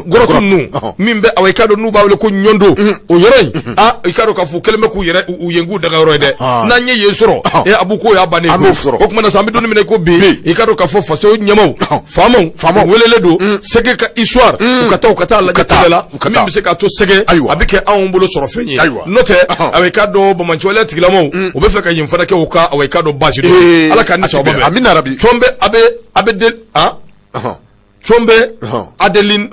grotte ninnu min bɛ, awa, i k'a dɔn, n'u b'a wele ko Ɲɔndo, o yɔrɔ in, a i k'a dɔn k'a fɔ u kɛlen bɛ k'u yɛrɛ u yen k'u daga yɔrɔ ye dɛ. N'an ye yen sɔrɔ, e Abu, k'o y'a bannen ye. O tuma na sa, an bɛ don min na i ko bi, i k'a dɔn k'a fɔ faso ɲɛmaaw, faamaw welelen don Sege ka histoire, u ka taa lajɛ tɛgɛ la min bɛ se k'a to Sege a bɛ kɛ anw bolo sɔrɔ fɛn ye. N'o tɛ, awa, i k'a dɔn, banbaanciwaleya tigilamaw, u bɛ fɛ ka yen fana kɛ u ka, awa, i k'a dɔn, base dɔ ye. Ala k'an ni sababa bɛn.
Amina rabi.
Tchombe a bɛ a bɛ del a Tchombe Adeline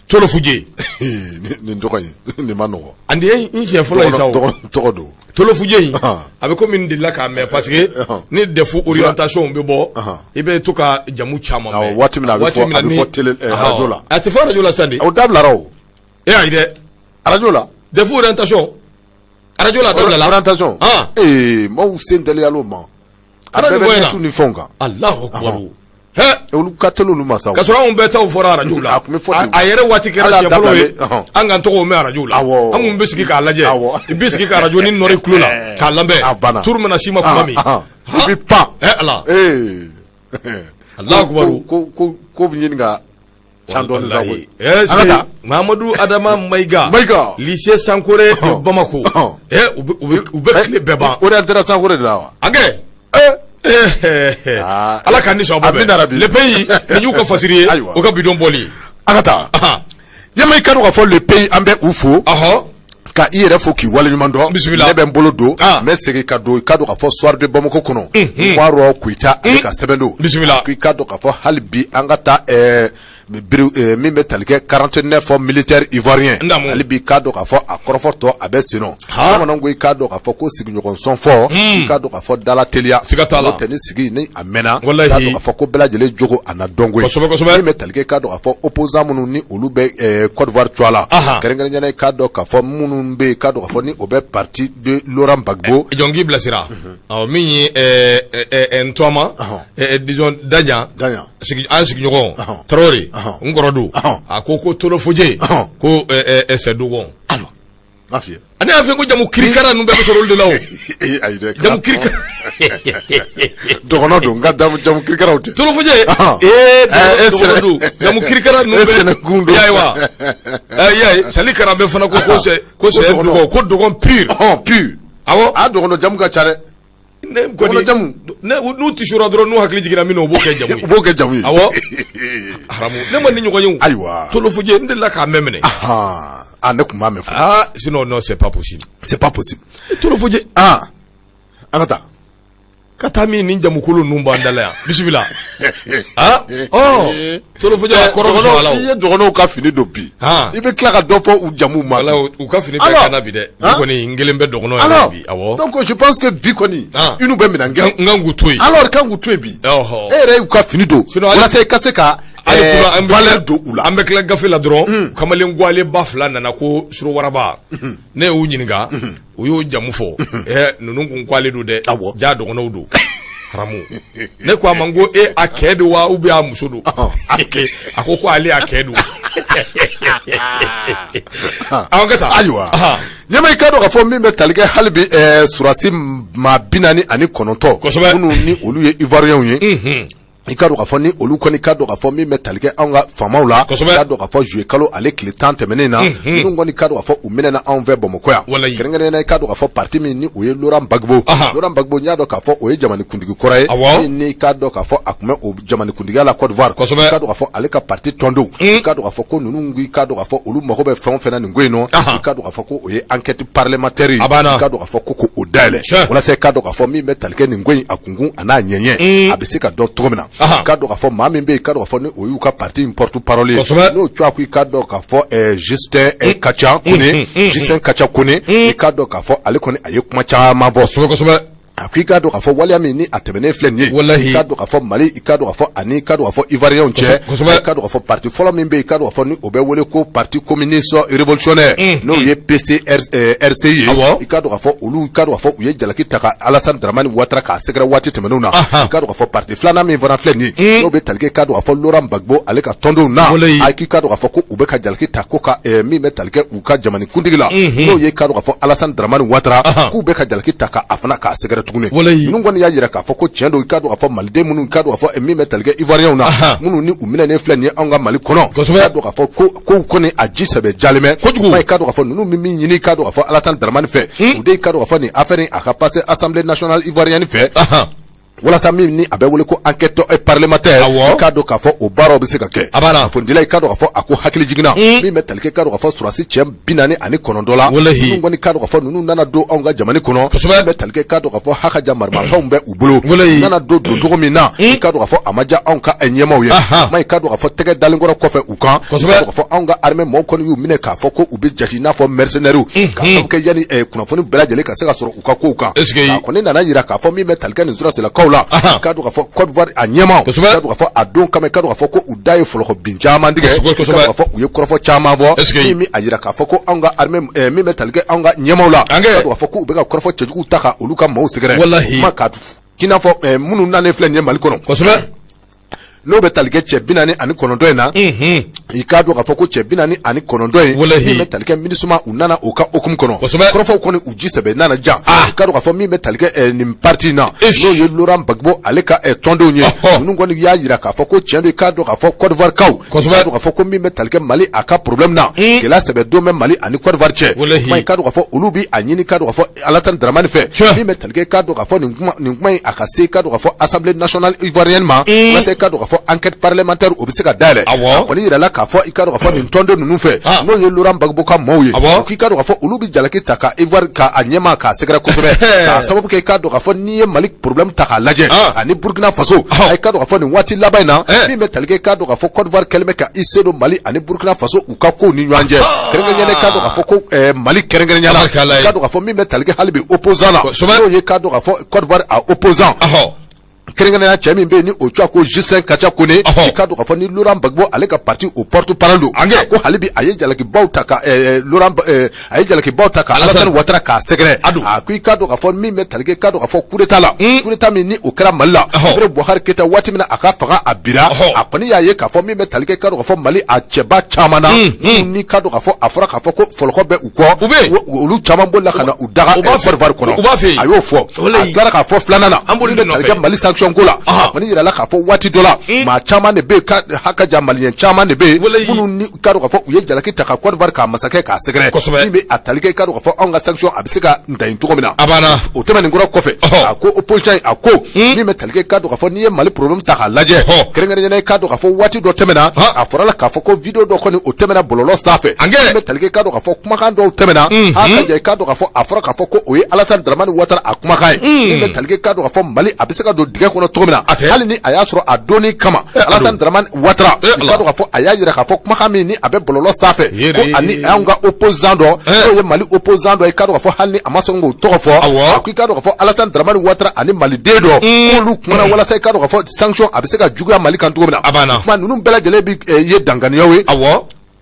Tolofuje.
Nin tɔgɔ in, nin ma nɔgɔ.
Ani ye n siɲɛ fɔlɔ ye sa o.
Tɔgɔ don.
Tolofuje in, a bɛ komi n delila k'a mɛn, parce que ni DEF orientation bɛ bɔ, i bɛ to ka jamu caman mɛn.
Waati min na a bɛ fɔ, a bɛ fɔ télé, radio la.
A tɛ fɔ radio la sisan de.
O dabilara o.
E ayi dɛ.
Radio la.
DEF orientation radio la, a dabilala.
Orientation. Ee, maaw sen teliyal'o ma. A bɛɛ bɛ net ni fɛnw kan.
Alahu akubaru.
Olu ka teli olu ma sa.
Ka sɔrɔ anw bɛɛ taw fɔra arajo la.
A tun bɛ fɔ ten.
A yɛrɛ waati kɛra siɲɛ fɔlɔ ye an ka tɔgɔw mɛn arajo la. An kun bɛ sigi k'a lajɛ. I bɛ sigi ka arajo ni nɔrɔ i tulo la k'a lamɛn. Turu mana s'i ma tuma min.
I bɛ pan.
Ala.
Ee.
Alahu akubaru.
Ko bɛ ɲini ka can dɔɔni sa koyi.
An ka taa. Mahamadu Adama Mayiga.
Mayiga.
Lycée Sankore de Bamako. U bɛ tile bɛɛ ban.
Orientera Sankore de la wa?
A kɛ. Ala k'an ni sɔn
bɛɛ.
Le Pays, nin y'u ka fasiri ye, o ka bidon bɔli.
An ka taa. Yama, i ka dɔn k'a fɔ Le Pays, an bɛ u fo. Ka i yɛrɛ fo k'i waleɲuman dɔn.
Bisimila.
Ne bɛ n bolo don. N bɛ segin ka don, i ka dɔn k'a fɔ Soir de Bamako kɔnɔ. Umaru Koyita, ale ka sɛbɛn don.
Bisimila.
Ko i ka dɔn k'a fɔ hali bi an ka taa Min bɛ tali kɛ 49 militaires ivoiriens hali bi k'a dɔn k'a fɔ a kɔrɔfɔ tɔ a bɛ sen bamananw ko i k'a dɔn k'a fɔ ko sigiɲɔgɔn sɔnfɔ i k'a dɔn k'a fɔ dala teliya
siga t'a la
tɛ ni sigi ni a mɛnna k'a dɔn k'a fɔ ko bɛɛ lajɛlen jogo a na dɔn koyi
kosɛbɛ
min bɛ tali kɛ k'a dɔn k'a fɔ opposant minnu ni olu bɛ Côte d'Ivoire cogoya la kɛrɛnkɛrɛnnenya la i k'a dɔn k'a fɔ minnu bɛ yen k'a dɔn k'a fɔ ni o bɛ parti de Laurent Gbagbo
jɔn k'i bilasira min ye n tɔma disons Dajan an sigiɲɔgɔn Tarawele n kɔrɔ don a ko ko Tolofojɛ ko c'est Dogon ne y'a fɔ ko jamu kirikara ninnu bɛɛ bɛ sɔrɔ olu de la o jamu kirikara
dɔgɔnɔ don nka jamu kirikaraw tɛ
Tolofojɛ ee dɔgɔnɔ don jamu kirikara ninnu bɛɛ
sɛnɛkun don
i y'a ye wa i y'a ye Sali Karambe fana ko ko c'est Dogon ko Dogon pur
pur
awɔ
a dɔgɔnɔ jamu ka ca dɛ
ne kɔni
jamu
ne n'u tisora dɔrɔn n'u hakili jiginna min na u b'o kɛ jamu ye
u b'o kɛ jamu ye
awɔ haramu ne ma ni ɲɔgɔn ye o
ayiwa
Tolofojɛ n delila k'a mɛn minɛ
ah ne tun b'a mɛn fɔlɔ
ah sinon non c'est pas possible
c'est pas possible
Tolofojɛ
ah an ka taa
ka taa min ni jamukolo ninnu b'an da la yan bisimila ah ɔ Tolofojɛ a kɔrɔ bɛ sɔrɔ a la o
i ye dɔgɔnɔw ka fini don bi i bɛ tila ka dɔ fɔ u jamu ma
wala u ka fini bɛɛ ka na bi dɛ bi kɔni n kelen bɛ dɔgɔnɔ yɛrɛ bi awɔ
donc je pense que bi kɔni i n'u bɛ minɛn
kɛ n kan k'u to yen
alors kan k'u to yen bi e yɛrɛ y'u ka fini don walasa i ka se ka valeur don u la
an bɛ tila gafe la dɔrɔn kamalen gwalen ba fila nana ko suro waraba ne y'u ɲininka u y'o jamu fɔ ɛ ninnu kun kwalen don dɛ ja dɔgɔnɔw don haramu ne ko a ma ko e a kɛ don wa ou bien a muso don a ko ko ale a kɛ don an ka taa
ayiwa ɲɛma i k'a dɔn k'a fɔ min bɛ tali kɛ hali bi surasi maa 49 minnu ni olu ye ivoirienw ye i k'a dɔn k'a fɔ ni olu kɔni k'a dɔn k'a fɔ min bɛ tali kɛ anw ka faamaw la k'a dɔn k'a fɔ juillet kalo ale tile 10 tɛmɛnen na minnu kɔni k'a dɔn k'a fɔ u minɛna anw fɛ Bamakɔ yan kɛrɛnkɛrɛnnenya la i k'a dɔn k'a fɔ parti min ni o ye Laurent Gbagbo Laurent Gbagbo n y'a dɔn k'a fɔ o ye jamanakuntigi kɔrɔ ye min ni k'a dɔn k'a fɔ a tun bɛ o jamanakuntigiya la Côte d'Ivoire i k'a dɔn k'a fɔ ale ka parti tɔndenw i k'a dɔn k'a fɔ ko ninnu i k'a dɔn k'a fɔ olu mago bɛ fɛn o fɛn na nin ko in nɔ i k'a dɔn k'a fɔ ko o ye enquête parlementaire ye i k'a dɔn k'a fɔ ko k'o dayɛlɛ walasa i k'a dɔn k'a fɔ min bɛ tali kɛ nin ko in a kunkun a n'a ɲɛɲɛ a bɛ se ka dɔn cogo min na k'a dɔn k'a fɔ maa min bɛ yen k'a dɔn k'a fɔ ni o y'u ka parti in porte parole ye n'o cogoya ko i k'a dɔn k'a fɔ Justin Katia Kone Justin Katia Kone i k'a dɔn k'a fɔ ale kɔni a ye kuma caman fɔ
kosɛbɛ
a ko i k'a dɔn k'a fɔ waleya min ni a tɛmɛnen filɛ nin ye i k'a dɔn k'a fɔ Mali i k'a dɔn k'a fɔ ani i k'a dɔn k'a fɔ Ivoirienw cɛ i k'a dɔn k'a fɔ parti fɔlɔ min bɛ yen i k'a dɔn k'a fɔ ni o bɛ wele ko parti communiste révolutionnaire n'o ye PCRC ye i k'a dɔn k'a fɔ olu i k'a dɔn k'a fɔ u ye jalaki ta ka Alassane Dramane Ouattara k'a sɛgɛrɛ waati tɛmɛnenw na i k'a dɔn k'a fɔ parti filanan min fana filɛ nin ye n'o bɛ tali kɛ i k'a dɔn k'a fɔ Laurent Gbagbo ale ka tɔndenw na a k'i k'a dɔn k'a fɔ ko u bɛ ka jalaki ta ko ka min bɛ tali kɛ u ka jamanakuntigi la n'o ye k'a dɔn k'a fɔ Alassane Dramane Ouattara k'u bɛ ka jalaki ta ka a fana k'a sɛgɛrɛ tuguni ninnu kɔni y'a jira k'a fɔ ko tiɲɛ don i k'a dɔn k'a fɔ maliden minnu i k'a dɔn k'a fɔ min bɛ tali kɛ Ivoirienw na minnu ni u minɛnen filɛ nin ye anw ka Mali kɔnɔ k'a dɔn k'a fɔ ko kow kɔni a ji sɛbɛ jalen bɛ
kojugu
i k'a dɔn k'a fɔ ninnu bɛ min ɲini i k'a dɔn k'a fɔ Alassane Dramane fɛ u de k'a dɔn k'a fɔ nin affaire in a ka passer Assemblée nationale ivoirienne fɛ walasa min ni a bɛ wele ko enquête parlementaire i k'a dɔn k'a fɔ o baaraw bɛ se ka kɛ kunnafonidila i k'a dɔn k'a fɔ a ko hakili jiginna min bɛ tali kɛ k'a dɔn k'a fɔ sɔrɔdasi cɛ 49 la minnu kɔni k'a dɔn k'a fɔ ninnu nana don anw ka jamana kɔnɔ min bɛ tali kɛ k'a dɔn k'a fɔ hakaja maramafɛnw bɛ u bolo u nana don doncogo min na i k'a dɔn k'a fɔ a ma diya anw ka ɲɛmaaw ye ma i k'a dɔn k'a fɔ tɛgɛ dalen kɔrɔ kɔfɛ u kan i k'a dɔn k'a fɔ anw ka armée maaw kɔni y'u minɛ k'a fɔ ko u bɛ jate i n'a fɔ mercenaires k'a sababu kɛ yanni kunnafoni bɛɛ lajɛlen ka se ka sɔrɔ u ka kow kan a kɔni nana jira k'a fɔ min bɛ tali kɛ nin sɔrɔdasilakaw la k'a dɔn k'a fɔ Côte d'Ivoire a ɲɛmaaw k'a dɔn k'a fɔ a don kama k'a dɔn k'a fɔ ko u da ye fɔlɔkɔ bin caman tigɛ k'a dɔn k'a fɔ u ye kɔrɔfɔ caman fɔ min a jira k'a fɔ ko anw ka armée min bɛ tali kɛ anw ka ɲɛmaaw la k'a dɔn k'a fɔ k'u bɛ ka kɔrɔfɔ cɛjuguw ta ka olu ka maaw sɛgɛrɛ kuma ka k'i n'a fɔ minnu nalen filɛ nin ye Mali kɔnɔ n'o bɛ tali kɛ cɛ 49 in na i k'a dɔn k'a fɔ ko cɛ 49 in min bɛ tali kɛ MINUSMA u nana o ka hukumu kɔnɔ kɔrɔfɔw kɔni u ji sɛbɛ nana jan i k'a dɔn k'a fɔ min bɛ tali kɛ nin parti in na n'o ye Laurent Gbagbo ale ka tɔndenw ye ninnu kɔni y'a jira k'a fɔ ko tiɲɛ don i k'a dɔn k'a fɔ Côte d'Ivoire kaw k'a dɔn k'a fɔ ko min bɛ tali kɛ Mali a ka problème na gɛlɛya sɛbɛ don bɛ Mali ani Côte d'Ivoire cɛ kuma i k'a dɔn k'a fɔ olu bɛ a ɲini k'a dɔn k'a fɔ Alassane Dramane fɛ min bɛ tali kɛ k'a dɔn k'a fɔ nin kuma in a ka se k'a dɔn k'a fɔ Assemblée nationale ivoirienne ma walasa k'a dɔn k'a fɔ fɔ enquête parlementaire o bɛ se ka dayɛlɛ.
Awɔ.
A kɔni yirala k'a fɔ i k'a dɔn k'a fɔ nin tɔnden ninnu fɛ, n'o ye Laurent Gbagbo ka maaw ye,
Awɔ.
u k'i k'a dɔn k'a fɔ olu bɛ jalaki ta ka Ivoire ka a ɲɛmaa k'a sɛgɛrɛ kosɛbɛ, k'a sababu kɛ i k'a dɔn k'a fɔ n'i ye Mali problème ta k'a lajɛ ani Burkina Faso, i k'a dɔn k'a fɔ nin waati laban in na, min bɛ tali kɛ i k'a dɔn k'a fɔ Côte d'Ivoire kɛlen bɛ ka i sen don Mali ani Burkina Faso u ka kow ni ɲɔgɔn cɛ, kɛrɛnkɛrɛnnenya la i k'a dɔn k'a fɔ ko Mali kɛrɛnkɛrɛnnenya la,
Tabarikala
i
ye.
k'a dɔn k'a fɔ min bɛ tali kɛ hali bi opposant la, n'o ye k'a dɔn k'a fɔ Côte d'Ivoire a opposant, kɛrɛnkɛrɛnnenya cɛ min bɛ yen ni o tɔgɔ ko Justin Katia Kone, i k'a dɔn k'a fɔ ni Laurent Gbagbo ale ka parti o porte parole don.
Ange.
A ko hali bi a ye jalakibaw ta ka Laurent a ye jalakibaw ta ka
Alassane.
Alassane Ouattara k'a sɛgɛrɛ.
Ado.
A ko i k'a dɔn k'a fɔ min bɛ tali kɛ i k'a dɔn k'a fɔ coup d'état la, coup d'état min ni o kɛra Mali la, Ibrahim Boubacar Keita waati min na a ka fanga a bira, a kɔni y'a ye k'a fɔ min bɛ tali kɛ i k'a dɔn k'a fɔ Mali a cɛba caman na, minnu ni k'a dɔn k'a fɔ a fɔra k'a fɔ ko fɔlɔkɔ bɛ u kɔ,
U bɛ yen.
Olu caman bolila ka na u daga
U b'a fɛ-
Côte d'Ivoire kɔnɔ.
U b'a fɛ yen.
A y'o fɔ.
Walayi.
A tilara k'a fɔ filanan na,
An b'olu
min
de
bɛ tali
nɔfɛ.
kɛ Mali sanction ko la, a kɔni yirala k'a fɔ waati dɔ la, maa caman de bɛ yen ka haka ja maliyɛn caman de bɛ yen
Walayi.
minnu ni k'a dɔn k'a fɔ u ye jalaki ta ka Côte d'Ivoire k'a masakɛ k'a sɛgɛrɛ, min bɛ a tali kɛ k'a dɔn k'a fɔ anw ka sanction a bɛ se ka dan cogo min na.
A banna.
O tɛmɛnen kɔrɔ kɔfɛ, a ko opposition in, a ko min bɛ tali kɛ k'a dɔn k'a fɔ n'i ye Mali problème ta k'a lajɛ, kɛrɛnkɛrɛnnenya k'a dɔn k'a fɔ waati dɔ tɛmɛna, a fɔra la k'a fɔ ko vidéo dɔ kɔni o tɛmɛna bɔlɔlɔ sanfɛ,
Angɛ.
min bɛ tali kɛ k'a dɔn k'a fɔ kumakan dɔw tɛmɛna, a ka jɛ k'a dɔn k'a fɔ a fɔra k'a fɔ ko o ye Alassane Dramane Ouattara a kumakan ye, min bɛ tali kɛ k'a dɔn k'a fɔ Mali a bɛ se ka don dingɛ kɔnɔ cogo min na,
A tɛ.
hali ni a y'a sɔrɔ a donni kama Alassane Dramane Ouattara,
Eh,
i k'a dɔn k'a fɔ a y'a jira k'a fɔ kumakan min ni a bɛ bɔlɔlɔ sanfɛ,
Yere.
ko ani anw ka opposant dɔ, n'o ye Mali opposant dɔ ye, i k'a dɔn k'a fɔ hali ni a ma sɔn k'o tɔgɔ fɔ,
Awɔ.
a ko i k'a dɔn k'a fɔ Alassane Dramane Ouattara ani Maliden dɔ, k'olu kumana walasa i k'a dɔn k'a fɔ sanction a bɛ se ka juguya Mali kan cogo min na.
A banna.
Kuma ninnu bɛɛ lajɛlen bi ye danganiyaw ye,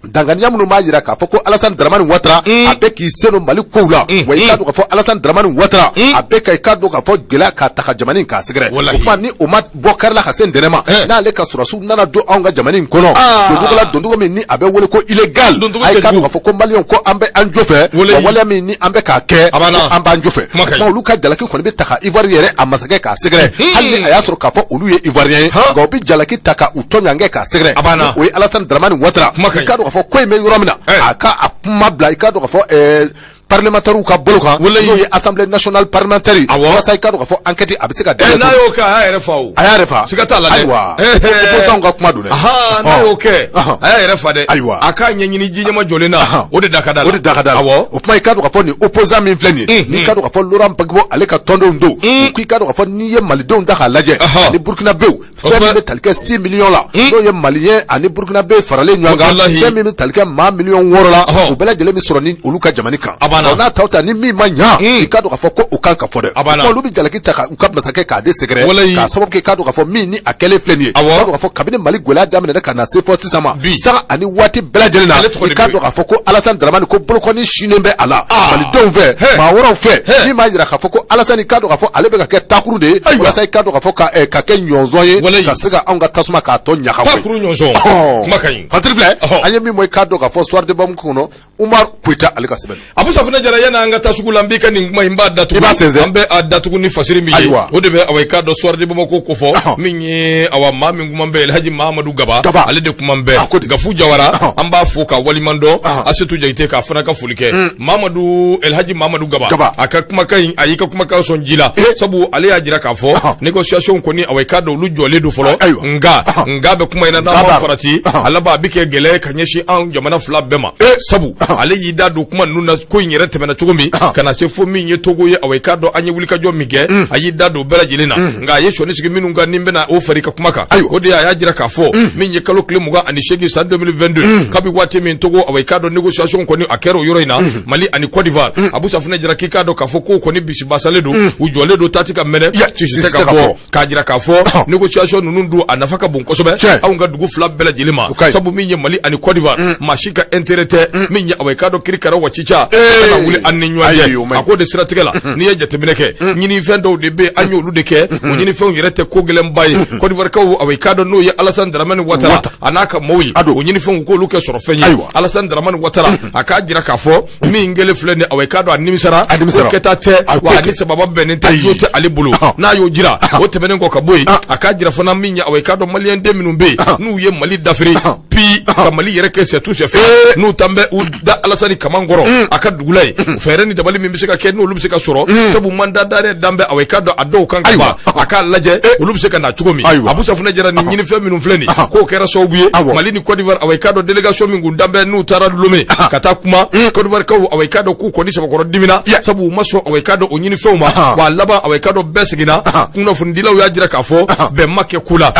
danganiya minnu b'a jira k'a fɔ ko Alassane Dramane Ouattara a bɛ k'i sen don Mali kow la, wa i k'a dɔn k'a fɔ Alassane Dramane Ouattara a bɛ ka i k'a dɔn k'a fɔ gɛlɛya k'a ta ka jamana in k'a sɛgɛrɛ.
Walahi.
O kuma ni o ma bɔ kari la ka se ntɛnɛn ma, n'ale ka sɔrɔdasiw nana don anw ka jamana in kɔnɔ doncogo la, doncogo min ni a bɛ wele ko illégal,
Doncogo
a ye k'a
cɛjugu.
dɔn k'a fɔ ko maliyɛnw ko an bɛ an jo fɛ,
Walahi.
wa waleya min ni an bɛ k'a kɛ,
A banna.
ko an b'an jo fɛ.
Kuma ka ɲi.
O kuma olu ka jalaki kɔni bɛ ta ka Ivoire yɛrɛ a masakɛ k'a sɛgɛrɛ, hali ni a y'a sɔrɔ k'a fɔ olu ye Ivoirien ye, nka u bɛ jalaki ta ka u tɔɲɔgɔnkɛ k'a sɛgɛrɛ.
A banna.
O ye Alassane Dramane Ouattara.
Kuma ka ɲi.
I k'a dɔn k'a fɔ ko in bɛ yɔrɔ min na, a ka a kuma bila i k'a dɔn k'a fɔ parlementaires ka bolo kan,
Walayi.
n'o ye assemblée nationale parlementaire ye,
Awɔ.
walasa i k'a dɔn k'a fɔ enquête a bɛ se ka dayɛlɛ
N'a
cogo min.
y'o kɛ, a y'a yɛrɛ fa o.
A y'a yɛrɛ fa.
Siga t'a la dɛ.
Ayiwa, opposant ka kuma don dɛ.
Aha, n'a y'o kɛ, a y'a yɛrɛ fa dɛ.
Ayiwa.
A k'a ɲɛɲini ji ɲɛma jɔlen na, o de da ka d'a la.
O de da ka d'a la.
Awɔ.
O kuma i k'a dɔn k'a fɔ nin opposant min filɛ nin ye, n'i k'a dɔn k'a fɔ Laurent Gbagbo ale ka tɔndenw don, u k'i k'a dɔn k'a fɔ n'i ye Malidenw ta k'a lajɛ ani Burkinabéw, fɛn min bɛ tali kɛ 6 millions la, n'o ye Malien ani Burkinabé faralen ɲɔgɔn kan,
Walahi.
fɛn min bɛ tali kɛ maa miliyɔn 6 la, u bɛɛ lajɛlen bɛ sɔrɔ ni olu ka jamana kan.
A banna.
Ɔ, n'a taw ta ni min ma ɲa, i k'a dɔn k'a fɔ ko o kan ka fɔ dɛ.
A banna.
O kuma olu bɛ jalaki ta ka u ka masakɛ k'a de sɛgɛrɛ,
Walahi.
k'a sababu kɛ i k'a dɔn k'a fɔ min ni a kɛlen filɛ nin ye, i k'a dɔn k'a fɔ kabini Mali gɛlɛya daminɛna ka na se fɔ sisan ma,
Bi.
sanga ani waati bɛɛ lajɛlen na,
Ale tɔgɔ de
i k'a
bɛ
dɔn k'a fɔ ko Alassane Dramane ko bolokɔni sinnen bɛ a la Malidenw fɛ,
He.
maa wɛrɛw fɛ,
He.
min b'a jira k'a fɔ ko Alassane i k'a dɔn k'a fɔ ale bɛ ka kɛ takuru de ye,
Ayiwa.
walasa i k'a dɔn k'a fɔ ka kɛ ɲɔnzɔn ye,
Walayi.
ka se ka anw ka tasuma k'a tɔ ɲaga koyi.
Takuru ɲɔnsɔn. Kuma ka ɲi.
Fatiri filɛ,
Ɔhɔ.
an ye min bɔ i k'a dɔn k'a fɔ Soir de Bamako kɔnɔ, Umar Koyita ale ka sɛbɛn.
Abu Safunɛ Jara, yanni an ka taa sugu la, n b'i ka nin kuma in n b'a datugu.
I b'a sɛnsɛn.
An bɛ a datugu ni fasiri min ye,
Ayiwa.
o de bɛ awa i k'a dɔn Soir de Bamako ko fɔ, min ye awa maa min kuma bɛ Elhaji Mahamadu Gaba,
Gaba.
ale de kuma bɛ.
A ko di.
Gafu Jawara, an b'a fo ka waliman dɔn, Asetu Jakite k'a fana ka foli kɛ. Mamadu Elhaji Mahamadu Gaba,
Gaba.
a ka kumakan in, a y'i ka kumakan sɔn ji la, sabu ale y'a jira k'a fɔ négociation kɔni awa i k'a dɔn olu jɔlen don fɔlɔ,
Ayiwa.
nka nka bɛ kuma in na n'an
Nka
ma
b'a-
farati, a laban a bɛ kɛ gɛlɛya ye ka ɲɛsin anw jamana fila bɛɛ ma, sabu ale y'i da don kuma ninnu na, ko in yɛrɛ tɛmɛna cogo min ka na se fo min ye Togo ye, awa i k'a dɔn an ye wulikajɔ min kɛ, a y'i da don bɛɛ lajɛlen na, nka a ye sɔnni sigi minnu kan ni n bɛna o fari ka kuma kan,
Ayiwa.
o de a y'a jira k'a fɔ min ye kalo tile 28 san 2022, kabi waati min Togo awa i k'a dɔn négociation kɔni a kɛra o yɔrɔ in na, Mali ani Côte d'Ivoire, Abu Safunɛ Jara k'i k'a dɔn k'a fɔ k'o kɔni bisibasalen don, u jɔlen don taati ka mɛnɛ,
Ya,
sisi tɛ ka bɔ, k'a jira k'a fɔ négociation ninnu dun a nafa ka bon kosɛbɛ
Tiɲɛ.
anw ka dugu fila bɛɛ lajɛlen ma,
O ka ɲi.
sabu min ye Mali ani Côte d'Ivoire, maa si ka intérêt tɛ min ye awa i k'a dɔn kiri kara wa cica ka na wuli an ni ɲɔgɔn
Ayi, o
cɛ.
man ɲi.
A k'o de siratigɛ la, n'i ye jateminɛ kɛ, ɲinifɛn dɔw de bɛ yen, an y'olu de kɛ, o ɲinifɛnw yɛrɛ tɛ ko gɛlɛnba ye. Côte d'Ivoire kaw awa i k'a dɔn n'o ye Alassane Dramane Ouattara a n'a ka maaw ye,
Ado.
o ɲinifɛnw k'olu kɛ sɔrɔfɛn ye.
Ayiwa.
Alassane Dramane Ouattara a k'a jira k'a fɔ min kɛlen filɛ nin ye, awa i k'a dɔn a nimisara,
A nimisara.
ko kɛta tɛ,
A ko
wa a
kɛ.
ni sababa bɛnnen tɛ,
Ayi.
jo tɛ ale bolo, n'a y'o jira o tɛmɛnen kɔ ka bɔ yen, a k'a jira fana min ye awa i k'a dɔn maliyɛn den minnu bɛ yen n'u ye Mali dafiri pi ka Mali yɛrɛ kɛ c'est tout c'est fait. N'u tan bɛ u da Alasani kaman kɔrɔ a ka dugu la yen, fɛɛrɛ ni dabali min bɛ se ka kɛ n'olu bɛ se ka sɔrɔ, sabu mandat d'arrêt dan bɛ, awa i k'a dɔn a dɔw kan ka ban, a k'a lajɛ olu bɛ se ka na cogo min. Abu Safunɛ Jara, nin ɲinifɛn minnu filɛ nin, k'o kɛra sababu ye Mali ni Côte d'Ivoire, awa i k'a dɔn délégation min kun dan bɛ, n'u taara Lomé ka taa kuma Côte d'Ivoire kaw, awa i k'a dɔn k'u kɔni sabakɔrɔ dimina, sabu u ma sɔn, awa i k'a dɔn o ɲinifɛnw ma. Wa a laban, awa i k'a dɔn bɛɛ seginna, kunnafonidilaw y'a jira k'a fɔ bɛn ma kɛ ko la.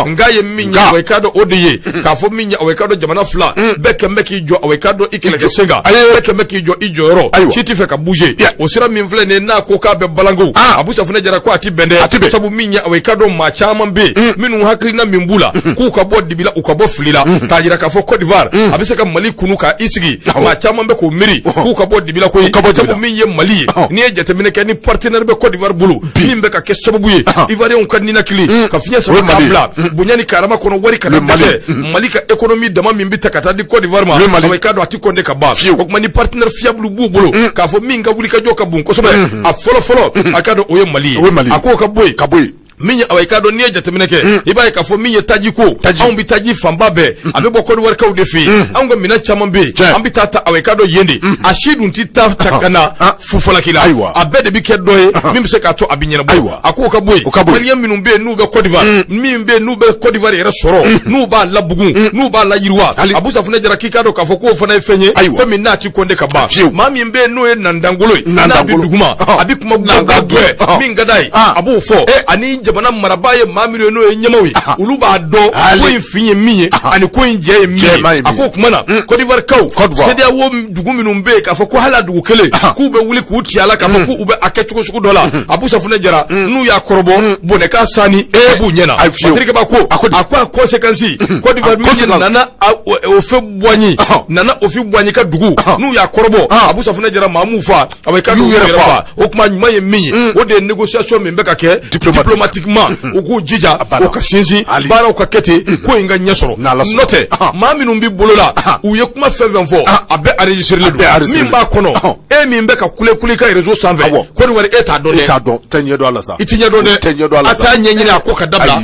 Nka ye min ye, awa i k'a dɔn o de ye k'a fɔ min ye, awa i k'a dɔn jamana fila bɛɛ kɛn bɛ k'i jɔ, awa i k'a dɔn i kɛlɛkɛ sen kan, bɛɛ kɛn bɛ k'i jɔ i jɔyɔrɔ, si t'i fɛ ka bouger. O sira min filɛ nin ye, n'a ko k'a bɛ balanko, Abu Safunɛ Jara ko a ti bɛn dɛ, sabu min ye, awa i k'a dɔn maa caman bɛ yen minnu hakilina min b'u la k'u ka bɔ dibi la, u ka bɔ fili la, k'a jira k'a fɔ Côte d'Ivoire a bɛ se ka Mali kunu ka i sigi. Maa caman bɛ k'o miiri k'u ka bɔ dibi la koyi, sabu min ye Mali ye, n'i ye jateminɛ kɛ ni partenaire bɛ Côte d'Ivoire bolo min bɛ ka kɛ sababu ye Ivoiriens ka ninakili ka fiɲɛ sama k'a bila bonya ni karama kɔnɔ, wari kana dɛsɛ Mali ka économie dama min bɛ ta ka taa di Côte d'Ivoire ma, awa i k'a dɔn a ti kɔnde ka ban. O tuma ni partenaire fiable b'u bolo k'a fɔ min ka wulikajɔ ka bon kosɛbɛ, a fɔlɔ fɔlɔ, a k'a dɔn o ye Mali ye. A k'o ka bɔ yen,
ka bɔ yen.
Min ye, awa i k'a dɔn n'i ye jateminɛ kɛ, i b'a ye k'a fɔ min ye taji ko, anw bɛ taji fanba bɛɛ a bɛ bɔ Côte d'Ivoire kaw de fɛ yen. Anw ka minɛn caman bɛ yen, an bɛ taa ta, awa i k'a dɔn yen de, a si dun tɛ taa ta ka na fufalaki la, a bɛɛ de bɛ kɛ dɔ ye min bɛ se k'a to a bɛ ɲɛnabɔ. A k'o ka bɔ yen. Maliyɛn minnu bɛ yen n'u bɛ Côte d'Ivoire, min bɛ yen n'u bɛ Côte d'Ivoire yɛrɛ sɔrɔ, n'u b'a labugun, n'u b'a layiriwa, Abu Safunɛ Jara k'i k'a dɔn k'a fɔ k'o fana ye fɛn ye, fɛn min n'a ti kɔnde ka ban. Maa min bɛ yen n'o ye nandangolo ye, n'a bɛ duguma, a bɛ kuma gbɛgbɛ min ka d'a ye, a b'o fɔ, ani jamana marabaa ye maa minnu ye n'o ye ɲɛmaaw ye, olu b'a dɔn ko in fin ye min ye ani ko in jɛ ye min ye. A k'o kuma na Côte d'Ivoire kaw, CEDEAO dugu minnu bɛ yen k'a fɔ ko hali a dugu kelen k'u bɛ wuli k'u ci a la k'a fɔ k'u bɛ a kɛ cogo sugu dɔ la, Abu Safunɛ Jara, n'u y'a kɔrɔbɔ bɔnɛ k'a sanni a b'u ɲɛ na. Masirikaba ko a ko a conséquence, Côte d'Ivoire min ye Nana Houphouët-Boigny, Nana Houphouët-Boigny ka dugu, n'u y'a kɔrɔbɔ, Abu Safunɛ Jara, maa m'u fa, a bɛ k'a y'u yɛrɛ fa. O kuma ɲuman ye min ye, o de ye négociation min bɛ ka kɛ diplomatiquement, u k'u jija o ka sinsin baaraw ka kɛ ten, ko in ka ɲɛ sɔrɔ. N'o tɛ, maa minnu bɛ bolo la, u ye kuma fɛn fɛn fɔ, a bɛɛ enregistré don. Min b'a kɔnɔ, e min bɛ ka kule kule i ka réseau sanfɛ, Côte d'Ivoire, e t'a dɔn dɛ.
E t'a dɔn, tɛ ɲɛ dɔn a la sa.
I tɛ ɲɛ dɔn dɛ, a t'a ɲɛɲini a ko ka dabila.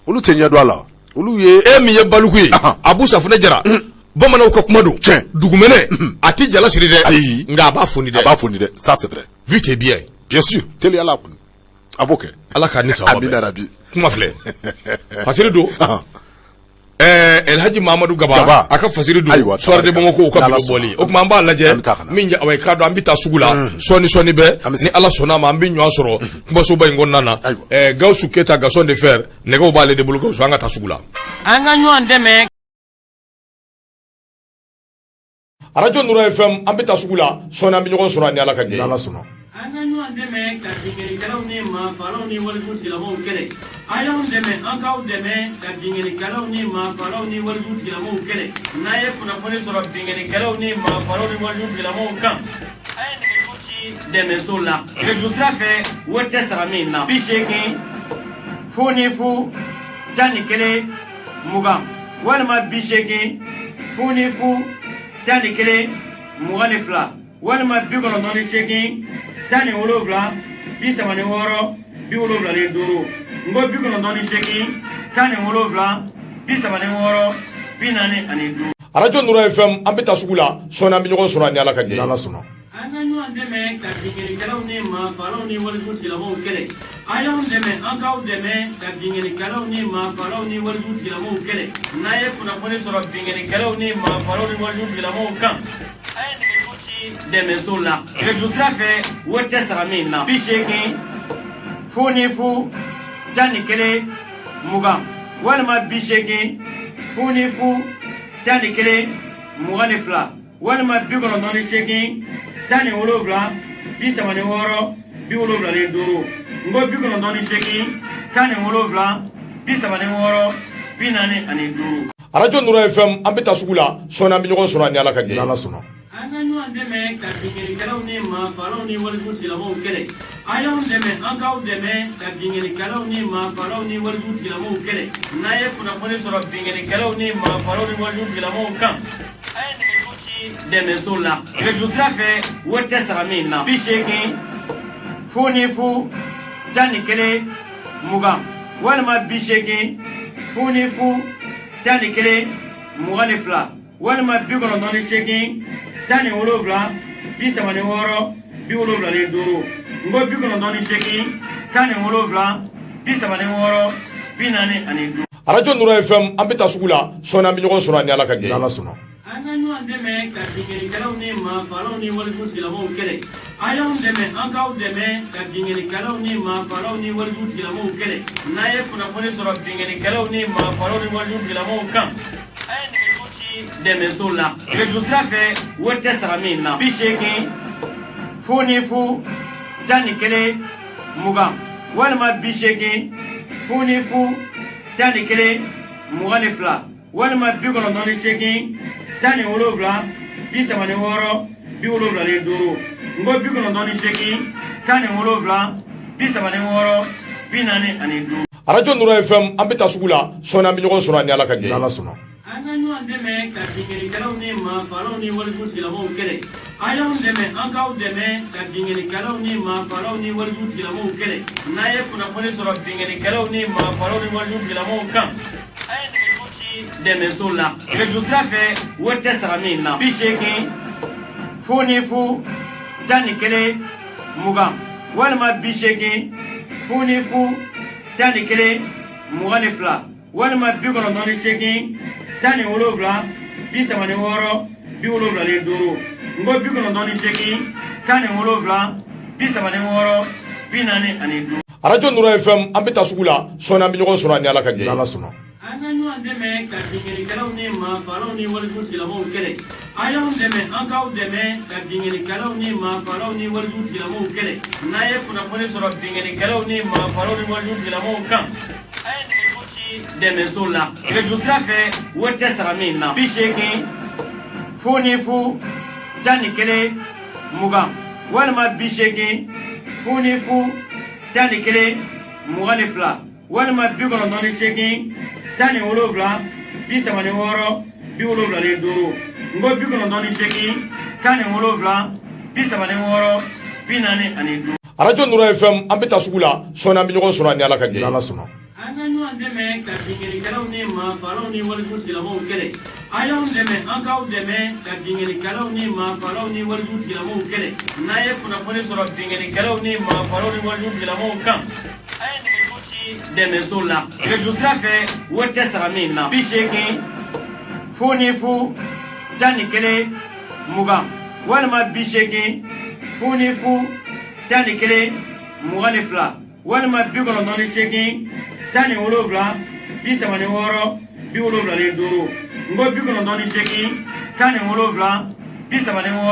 Olu tɛ ɲɛ dɔn a la. Olu ye
e min ye baliku ye, Abu Safunɛ Jara, bamananw ka kuma don, dugumɛnɛ a tɛ jala siri dɛ, nka a b'a foni dɛ.
A b'a foni dɛ, ça c'est vrai.
Vite et bien.
Bien sûr, teliyala kɔni. A b'o kɛ.
Ala k'a ni sababa
bɛn. Amina rabi.
Kuma filɛ. Fasiri don. Elhaji Mahamadu Gaba a ka fasiri don, soir de Bamako u ka bureau bɔli. O tuma an b'a lajɛ min ye, awa i k'a dɔn an bɛ taa sugu la sɔɔni sɔɔni bɛɛ, ni Ala sɔnna a ma, an bɛ ɲɔgɔn sɔrɔ kumasoba in kɔnɔna na. Gawusu Keyita, Gaston de Fer, nɛgɛw b'ale de bolo. Gawusu, an ka taa sugu la.
An ka ɲɔgɔn dɛmɛ.
Radio Nura FM, an bɛ taa sugu la sɔɔni, an bɛ ɲɔgɔn sɔrɔ ni Ala ka jɛ ye.
N'Ala sɔnna.
An ka ɲɔgɔn dɛmɛ ka binkannikɛlaw ni maafaalaw ni walijugu tigilamɔgɔw kɛlɛ. A y'anw dɛmɛ, an k'aw dɛmɛ ka binkannikɛlaw ni maafaalaw ni walijugu tigilamɔgɔw kɛlɛ. N'a ye kunnafoni sɔrɔ binkannikɛlaw ni maafaalaw ni walijugu tigilamɔgɔw kan, a ye nɛgɛjuru ci dɛmɛso la. Nɛgɛjuru sira fɛ, wari tɛ sara min na. 80 00 11 20 walima 80 00 11 22 walima 98 17 36 75. N ko 98 17 36 45.
Radio Nura FM, an bɛ taa sugu la sɔɔni, an bɛ ɲɔgɔn sɔrɔ ni Ala ka jɛ ye.
N'Ala sɔnna.
An ka ɲɔgɔn dɛmɛ ka binkannikɛlaw ni maafaalaw ni walijugu tigilamɔgɔw kɛlɛ. A y'anw dɛmɛ, an k'aw dɛmɛ ka binkannikɛlaw ni maafaalaw ni walijugu tigilamɔgɔw kɛlɛ. N'a ye kunnafoni sɔrɔ binkannikɛlaw ni maafaalaw ni walijugu tigilamɔgɔw kan, a ye nɛgɛjuru ci dɛmɛso la. Nɛgɛjuru sira fɛ, wari tɛ sara min na. 80 00 11 20 walima 80 00 11 22 walima 98 17 36 75. N ko 98 17 36 45.
Radio Nura FM, an bɛ taa sugu la sɔɔni, an bɛ ɲɔgɔn sɔrɔ ni Ala ka jɛ ye.
N'Ala sɔnna.
An ka ɲɔgɔn dɛmɛ ka binkannikɛlaw ni maafaalaw ni walijugu tigilamɔgɔw kɛlɛ. A y'anw dɛmɛ, an k'aw dɛmɛ ka binkannikɛlaw ni maafaalaw ni walijugu tigilamɔgɔw kɛlɛ. N'a ye kunnafoni sɔrɔ binkannikɛlaw ni maafaalaw ni walijugu tigilamɔgɔw kan, a ye nɛgɛjuru ci dɛmɛso la. Nɛgɛjuru sira fɛ, wari tɛ sara min na. 80 00 11 20 walima 80 00 11 22 walima 98 17 36 75. N ko 98 17 36 45.
Arajo Nura FM, an bɛ taa sugu la sɔɔni, an bɛ ɲɔgɔn sɔrɔ ani Ala ka jɛ.
N'Ala sɔnna.
An ka ɲɔgɔn dɛmɛ ka binkannikɛlaw ni maafaalaw ni walijutigilamɔgɔw kɛlɛ. A y'anw dɛmɛ, an k'aw dɛmɛ ka binkannikɛlaw ni maafaalaw ni walijutigilamɔgɔw kɛlɛ. N'a ye kunnafoni sɔrɔ binkannikɛlaw ni maafaalaw ni walijutigilamɔgɔw kan, a ye nɛgɛjuru ci dɛmɛso la nɛgɛjuru sira fɛ, wari tɛ sara min na: 80 00 11 20 walima 80 00 11 22 walima 98 17 36 75. N ko 98 17 36 45.
Arajo Nura FM, an bɛ taa sugu la sɔɔni, an bɛ ɲɔgɔn sɔrɔ ani Ala ka jɛ.
N'Ala sɔnna.
An ka ɲɔgɔn dɛmɛ ka binkannikɛlaw ni maafaalaw ni walijutigilamɔgɔw kɛlɛ. A y'anw dɛmɛ, an k'aw dɛmɛ ka binkannikɛlaw ni maafaalaw ni walijutigilamɔgɔw kɛlɛ. N'a ye kunnafoni sɔrɔ binkannikɛlaw ni maafaalaw ni walijutigilamɔgɔw kan, a ye nɛgɛjuru ci dɛmɛso la nɛgɛjuru sira fɛ, wari tɛ sara min na: 80 00 11 20 walima 80 00 11 22 walima 98 17 36 75. N ko 98 17 36 45.
Arajo Nura FM, an bɛ taa sugu la sɔɔni, an bɛ ɲɔgɔn sɔrɔ ani Ala ka jɛ.
N'Ala sɔnna.
An ka ɲɔgɔn dɛmɛ ka binkannikɛlaw ni maafaalaw ni walijutigilamɔgɔw kɛlɛ. A y'anw dɛmɛ, an k'aw dɛmɛ ka binkannikɛlaw ni maafaalaw ni walijutigilamɔgɔw kɛlɛ. N'a ye kunnafoni sɔrɔ binkannikɛlaw ni maafaalaw ni walijutigilamɔgɔw kan, a ye nɛgɛjuru ci dɛmɛso la nɛgɛjuru sira fɛ, wari tɛ sara min na: 80 00 11 20 walima 80 00 11 22 walima 98 17 36 75. N ko 98 17 36 45.
Arajo Nura FM, an bɛ taa sugu la sɔɔni, an bɛ ɲɔgɔn sɔrɔ ani Ala ka jɛ.
N'Ala sɔnna.
An ka ɲɔgɔn dɛmɛ ka binkannikɛlaw ni maafaalaw ni walijutigilamɔgɔw kɛlɛ. A y'anw dɛmɛ, an k'aw dɛmɛ ka binkannikɛlaw ni maafaalaw ni walijutigilamɔgɔw kɛlɛ. N'a ye kunnafoni sɔrɔ binkannikɛlaw ni maafaalaw ni walijutigilamɔgɔw kan, a ye nɛgɛjuru ci dɛmɛso la nɛgɛjuru sira fɛ, wari tɛ sara min na: 80 00 11 20 walima 80 00 11 22 walima 98 17 36 75. N ko 98 17